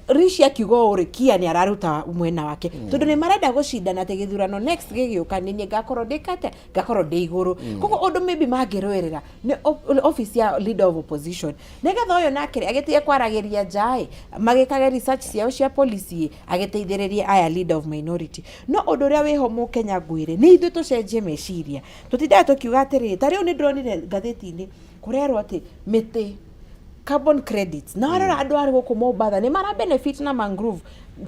Rishi akiuga ũũ rĩ, Keir nĩ araruta mwena wake tondũ nĩ marenda gũcindana atĩ gĩthurano next gĩgĩũka nĩ niĩ ngakorwo ndĩkate ngakorwo ndĩ igũrũ. Koguo ũndũ maybe mangĩrũĩrĩra nĩ office ya leader of opposition nĩgetha ũyũ nake rĩ agĩtige kwaragĩria nja ĩ, magĩkage research ciao cia policy ĩ, agĩteithĩrĩrie aya leader of minority. No ũndũ ũrĩa wĩho mũkenya ngwĩre nĩ ithuĩ tũcenjie meciria. Tũtindaga tũkiuga atĩrĩrĩ, ta rĩu nĩ ndĩronire ngathĩti-inĩ kũrerwo atĩ mĩtĩ carbon credits, na warora andũ a gũkũ Mombatha nĩ mara benefit na mangrove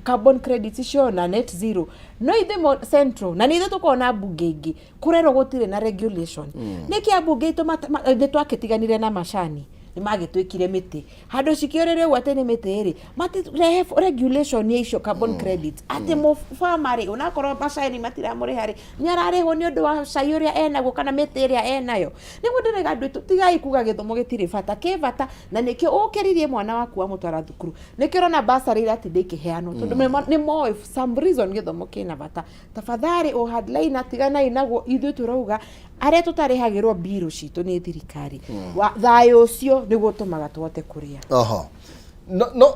carbon credits icio na net zero. No ithuĩ central na nĩ ithuĩ tũkoragwo na mbunge ingĩ kũrerwo gũtirĩ na regulation. Nĩkĩ ambunge aitũ nĩ twakĩtiganire na macani nĩ magĩtuĩkire mĩtĩ handũ cikĩũrĩre ũguo atĩ nĩ mĩtĩ rĩ matirehe regulation ya icio carbon credits atĩ mũbama rĩ onakorwo macani matiramũrĩha rĩ nĩ ararĩhwo nĩ ũndũ wa cai ũrĩa enaguo kana mĩtĩ ĩrĩa enayo. Nĩguo ndĩrega andũ aitũ tigai kuga gĩthomo gĩtirĩ bata, kĩ bata, na nĩkĩo ũkĩririe mwana waku wamũtwara thukuru, nĩkĩo ũrona bursary iratinda ikĩheanwo tondũ nĩ moĩ some reason gĩthomo kĩna bata. Tafadhali o hardliner tiganai naguo, ithuĩ tũrauga arĩa tũtarĩhagĩrwo mbirũ citũ nĩ thirikari, thayũ ũcio nĩguo ũtũmaga tũhote kũrĩa. Oho no no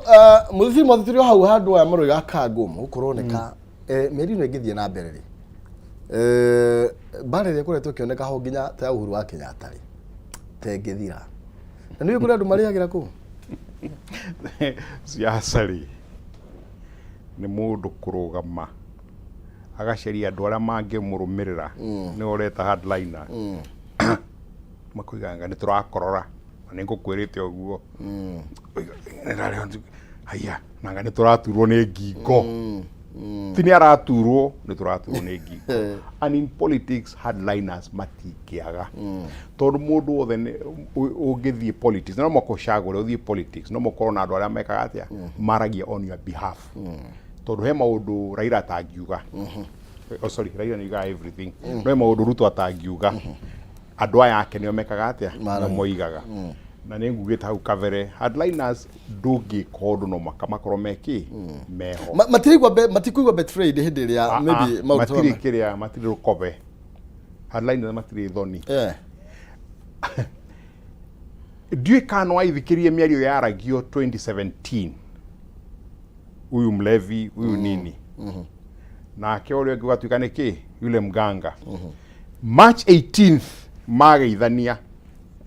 mũthithiri mwathithiri hau handũ aya maroiga kangũmũ kũroneka mĩeri ĩno ĩngĩthiĩ na mbere rĩ, mbara ĩrĩa ĩkoretwo ĩkĩoneka ho nginya ta ya Uhuru wa Kenyatta rĩ ta ĩngĩthira, na nĩ kũrĩ andũ marĩagĩra kũu. Siasa rĩ nĩ mũndũ kũrũgama agacaria andũ arĩa mangĩmũrũmĩrĩra, nĩwe ũreta hardliner, makoiga nĩ tũrakorora na nĩ ngũkwĩrĩte ũguo. Haiya, nanga nĩ tũraturwo nĩ ngingo, ti nĩ araturwo, nĩ tũraturwo nĩ ngingo. And in politics hardliners matingĩaga tondũ mũndũ wothe ũngĩthiĩ politics no mũhaka ũcagũre ũthiĩ politics, no mũkorwo na andũ arĩa mekaga atĩa, maragia on your behalf, tondũ he maũndũ Raila atangiuga. Oh, sorry, Raila nĩ ugaga everything, no he maũndũ Ruto atangiuga, andũ aya ake nĩo mekaga atĩa, nĩo moigaga. Na nĩ ngugĩte hau kabere, hardliners ndũngĩka ũndũ no maka makorwo mekĩ meho. Matikuigua betrayed hĩndĩ ĩrĩa maybe maũndũ matirĩ kĩrĩa, matirĩ rũkobe, hardliners matirĩ thoni. Ndiũĩ kana no waithikĩrie mĩario yaragio 2017, huyu mlevi huyu nini nake ũrĩa ũngĩ ũgatuĩka nĩ kĩ yule mganga. March 18th mageithania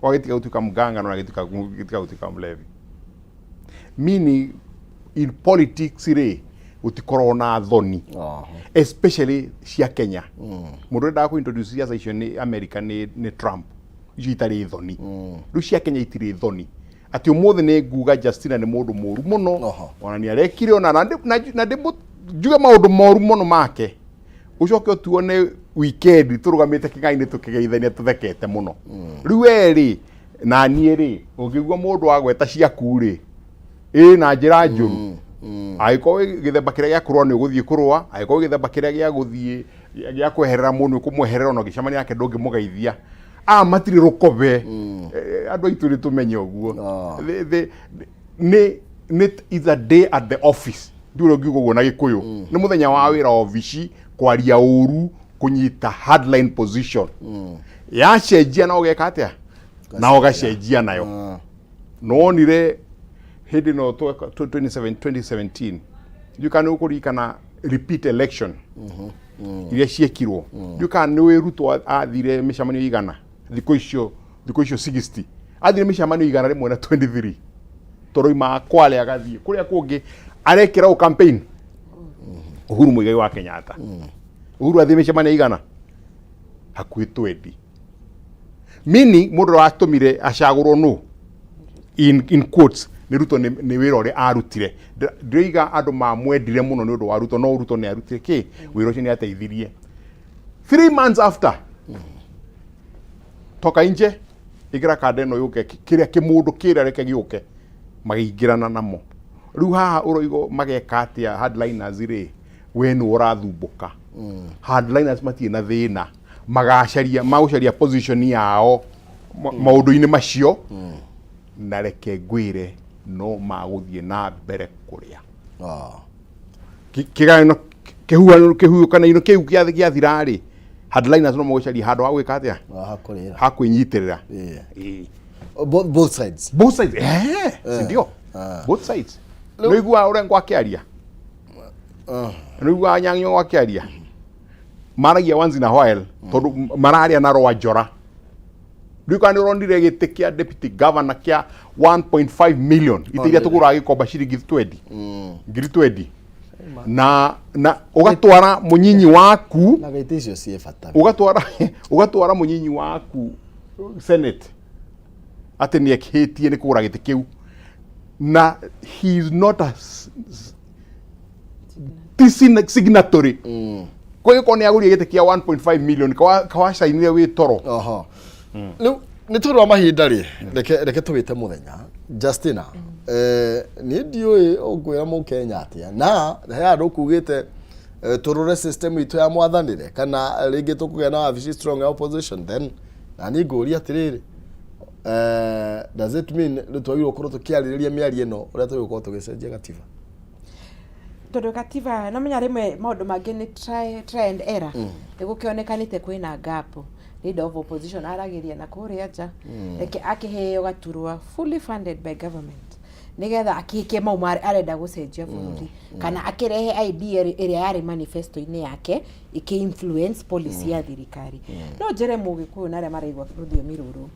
wagĩtiga gũtuĩka mganga no agĩtiga gũtuĩka mlevi, meaning in politics rĩ gũtikoragwo na thoni, especially cia Kenya. Mũndũ ũrĩa kũ introduce ciaca icio nĩ America, nĩ Trump, icio itarĩ thoni. Rĩu cia Kenya itirĩ thoni atĩ ũmũthĩ nĩ nguga Justina nĩ mũndũ mũru mũno, ona nĩ arekire ona na ndĩ njuge maũndũ moru mũno make, ũcoke ũtuone weekend tũrũgamĩte kĩng'ainĩ tũkĩgeithania tũthekete mũno. Rĩu we rĩ na niĩ rĩ, ũngĩigua mũndũ agweta ciaku rĩ ĩ na njĩra njũru, angĩkorwo wĩ gĩthemba kĩrĩa gĩa kũrũa nĩ ũgũthiĩ kũrũa, angĩkorwo wĩ gĩthemba kĩrĩa gĩa gũthiĩ gĩa kweherera mũndũ nĩ ũkũmweherera, ona ũngĩcemania nake ndũngĩmũgeithia. Aya matirĩ rũkobe. Andũ aitũ nĩ tũmenye ũguo. Nĩ is a day at the office, ndiũ ũrĩa ũngiuga ũguo na Gĩkũyũ, nĩ mũthenya wa wĩra obici, kwaria ũru, kũnyita hardline position. Yacenjia na ũgeka atĩa? Na ũgacenjia nayo. Nonire hĩndĩ ĩno 27 2017, ndiũĩ kana nĩ ũkũririkana repeat election iria ciekirwo. Ndiũĩ kana nĩ ũĩ Ruto athire mĩcemanio igana thikũ icio 60, athire mĩcemanio 123, tondũ oimaga Kwale agathiĩ kũrĩa kũngĩ arekĩra ũ campaign Uhuru Muigai wa Kenyatta. Uhuru athiĩ mĩcemanio igana hakuhĩ 20, meaning mũndũ ũrĩa watũmire acagũrwo nũ, in quotes, nĩ Ruto, nĩ wĩra ũrĩa arutire. Ndĩroiga andũ mamwendire mũno nĩ ũndũ wa Ruto, no Ruto nĩ arutire kĩ wĩra ũcio, nĩ ateithirie. 3 months after, toka nje, ĩkĩra kanda ĩno yũke, kĩrĩa kĩmũndũ kĩrĩa reke gĩũke, magĩingĩrana namo. Rĩu haha ũroigo mageka atĩa hardliners rĩ? We nĩ ũrathumbũka. Hardliners matirĩ na thĩna, magacaria magũcaria position yao maũndũ-inĩ macio, na reke ngwĩre, no magũthiĩ na mbere kũrĩa kĩgayano kĩhuhũkano kĩu gĩathira rĩ, hardliners no magũcaria handũ ha gwĩka atĩa? Hakũrĩra. Ha kwĩnyitĩrĩra. Both sides. Both sides, eh, si ndio? Both sides. Nĩ iguaga ũrĩa ngwakĩaria, nĩ iguaga Nyang'o gwakĩaria, maragia once in a while tondũ mararia na rwa njora. Rĩu kana nĩ ũronire gĩtĩ kĩa deputy governor kĩa 1.5 million, itĩ iria tũgũraga gĩkomba ciringi 20 ngiri 20, na ũgatwara mũnyinyi waku. Na gĩtĩ icio ciĩ bata. Ũgatwara mũnyinyi waku senate atĩ nĩ ekĩtie nĩ kũgũra gĩtĩ kĩu, na he is not a ti signatory. Kwa hiyo nĩ agũrire gĩtĩ kĩa 1.5 million kawacainire wĩ toro. Oho. Rĩu nĩ tondũ wa mahinda rĩ, reke tũwĩte mũthenya. Justina, niĩ ndiũĩ ũngwĩra mũkenya atĩa, na he handũ ũkugĩte tũrore system itũ ya mwathanĩre, kana rĩngĩ tũkũgĩa na wabici strong ya opposition. Then na niĩ ngũria atĩrĩrĩ, does it mean rĩu twagĩrĩirwo gũkorwo tũkĩarĩrĩria mĩario ĩno ũrĩa tũgũkorwo tũgĩcenjia gatiba? Tondũ gatiba nomenya rĩmwe maũndũ mangĩ nĩ try and error. Nĩ gũkĩonekanĩte kwĩna gap, leader of opposition aragĩria na kũrĩa nja. Reke akĩheo gaturwa fully funded by government, nĩgetha akĩke mau arenda gũcenjia bũrũri, kana akĩrehe idea ĩrĩa yarĩ manifesto-inĩ yake ĩkĩ influence policy ya thirikari. No njĩre mũgĩkũyũ na arĩa maraigua rũthiomi rũrũ,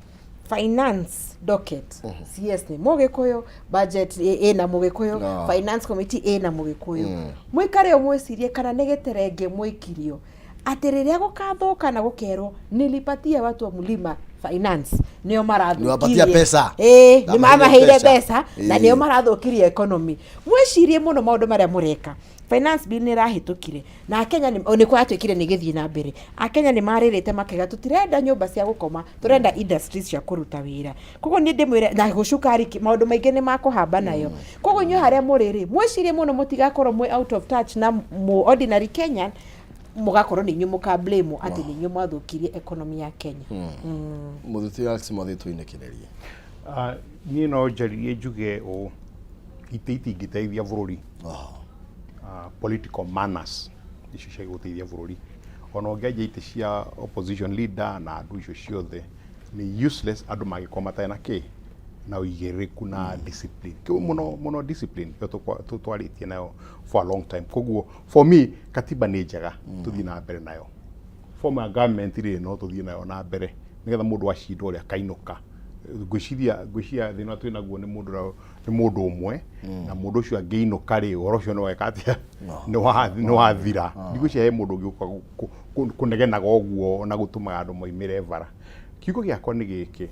finance docket CS nĩ mũgĩkũyũ, budget ĩna mũgĩkũyũ, No. finance committee ĩna mũgĩkũyũ. Mũikare o mwĩcirie kana nĩ gĩterenge mwĩkirio atĩ rĩrĩa gũkathũka na gũkerwo nilipatia watu wa mlima finance, nĩo Niliwapatia pesa. Ĩĩ, nĩ Ndamaheire mamaheire mbeca. mbeca na nĩo marathũkirie economy. Mwĩcirie mũno maũndũ marĩa mũreka. Finance bill nĩ ĩrahĩtũkire na akenya nĩ kũratuĩkire nĩ gĩthiĩ na mbere. Akenya nĩ marĩrĩte makaiga tũtirenda nyũmba cia gũkoma, tũrenda industries cia kũruta wĩra. Koguo niĩ ndĩmwĩre na gũcukari maũndũ maingĩ nĩ makũhamba nayo. Koguo inyuĩ harĩa mũrĩ rĩ, mwĩcirie mũno mũtigakorwo mwĩ out of touch na mũ ordinary Kenyan, mũgakorwo nĩ inyuĩ mũka blame atĩ nĩ inyuĩ mwathũkirie economy ya Kenya. Mũthuti Alex Mwathi, tũinĩkĩrĩrie. Ah, niĩ no njaririe njuge ũũ, itĩ itingĩteithia bũrũri. Ah, political manners icio cia gũteithia bũrũri, ona ũngĩanjia itĩ cia opposition leader na andũ icio ciothe nĩ useless, andũ mangĩkorwo matarĩ na kĩ na ũigĩrĩrĩku na discipline kĩu mũno mũno, discipline ĩyo twarĩtie nayo for a long time. Koguo for me katiba nĩ njega, tũthiĩ na mbere nayo. Form ya government rĩ, no tũthiĩ nayo na mbere nĩgetha mũndũ acindwo ũrĩa akainũka. Ngwĩciria thĩna twĩ naguo nĩ mũndũ nĩ mũndũ ũmwe, na mũndũ ũcio angĩinũka rĩ, ũhoro ũcio nĩ weka atĩa? Nĩ wathira. Ndigwĩciria he mũndũ ũngĩũka kũnegenaga ũguo na gũtũmaga andũ moimĩre bara. Kiugo gĩakwa nĩ gĩkĩ,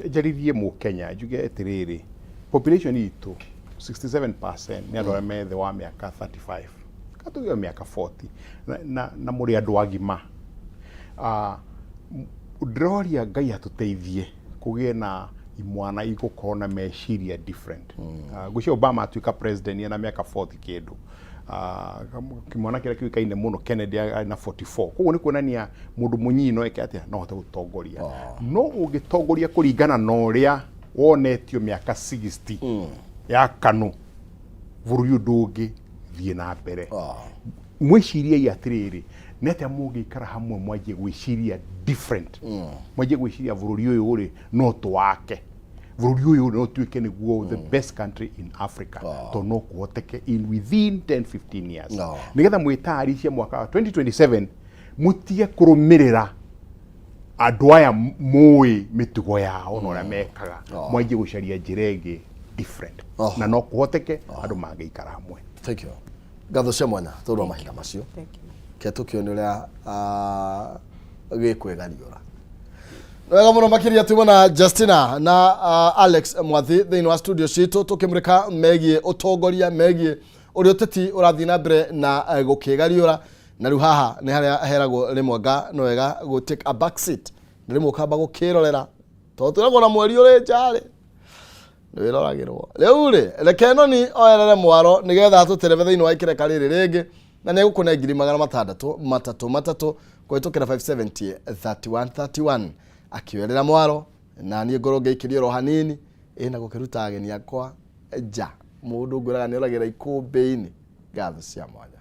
njarĩrie mũkenya njuge atĩrĩrĩ, population itũ 67% nĩ andũ arĩa me thĩ wa mĩaka 35 kana tuge mĩaka 40, na mũrĩ andũ agima. Ndĩroria Ngai atũteithie kũgĩe na imwana igũkorwo na meciria different. Ngwĩciria Obama atuĩka president ena mĩaka 40 kĩndũ. Kĩmwana kĩrĩa kĩũĩkaine mũno Kennedy arĩ na 44. Koguo nĩ kuonania mũndũ mũnyinyi no eke atĩa? No ahote gũtongoria. No ũngĩtongoria kũringana na ũrĩa wonetio mĩaka 60 ya KANU, bũrũri ũyũ ndũngĩthiĩ na mbere. Mwĩciriei atĩrĩrĩ, Nĩ atĩa mũngĩikara hamwe mwanjie gwĩciria different, mwanjie gwĩciria bũrũri ũyũ rĩ no twake, bũrũri ũyũ no tuĩke nĩguo the best country in Africa, tondũ no kũhoteke in within 10 15 years, nĩgetha mwĩtayaricie mwaka wa 2027, mũtige kũrũmĩrĩra andũ aya mũĩ mĩtugo yao na ũrĩa mekaga, mwanjie gũcaria njĩra ĩngĩ different, na no kũhoteke andũ mangĩikara hamwe. Thank you. Ngatho cia mwanya tondũ wa mahinda macio. Ke tũkĩone ũrĩa gĩkwĩgariũra. Nĩ wega mũno makĩria tuuma na Justina na Alex Mwathi thĩinĩ wa studio citũ, tũkĩmũrĩka megiĩ ũtongoria, megiĩ ũrĩa ũteti ũrathiĩ na mbere na gũkĩgariũra. Na rĩu haha nĩ harĩa heragwo rĩmwe nga nĩ wega gũ take a back seat, na rĩmwe ũkamba gũkĩrorera, tondũ twĩragwo na mweri ũrĩ nja rĩ nĩ wĩroragĩrwo. Rĩu rĩ, reke noni oyerere mwaro nĩgetha atũterebe thĩinĩ wa ikereka rĩrĩ rĩngĩ, na nĩ egũkũne 633 kũhĩtũkĩra 570 31 31, akĩoerera mwaro, na niĩ ngorwo ngĩikĩria oro hanini ĩna gũkĩruta ageni akwa nja. Mũndũ ngwĩraga nĩ oragĩra ikũmbĩ-inĩ. Ngatho cia mwanya.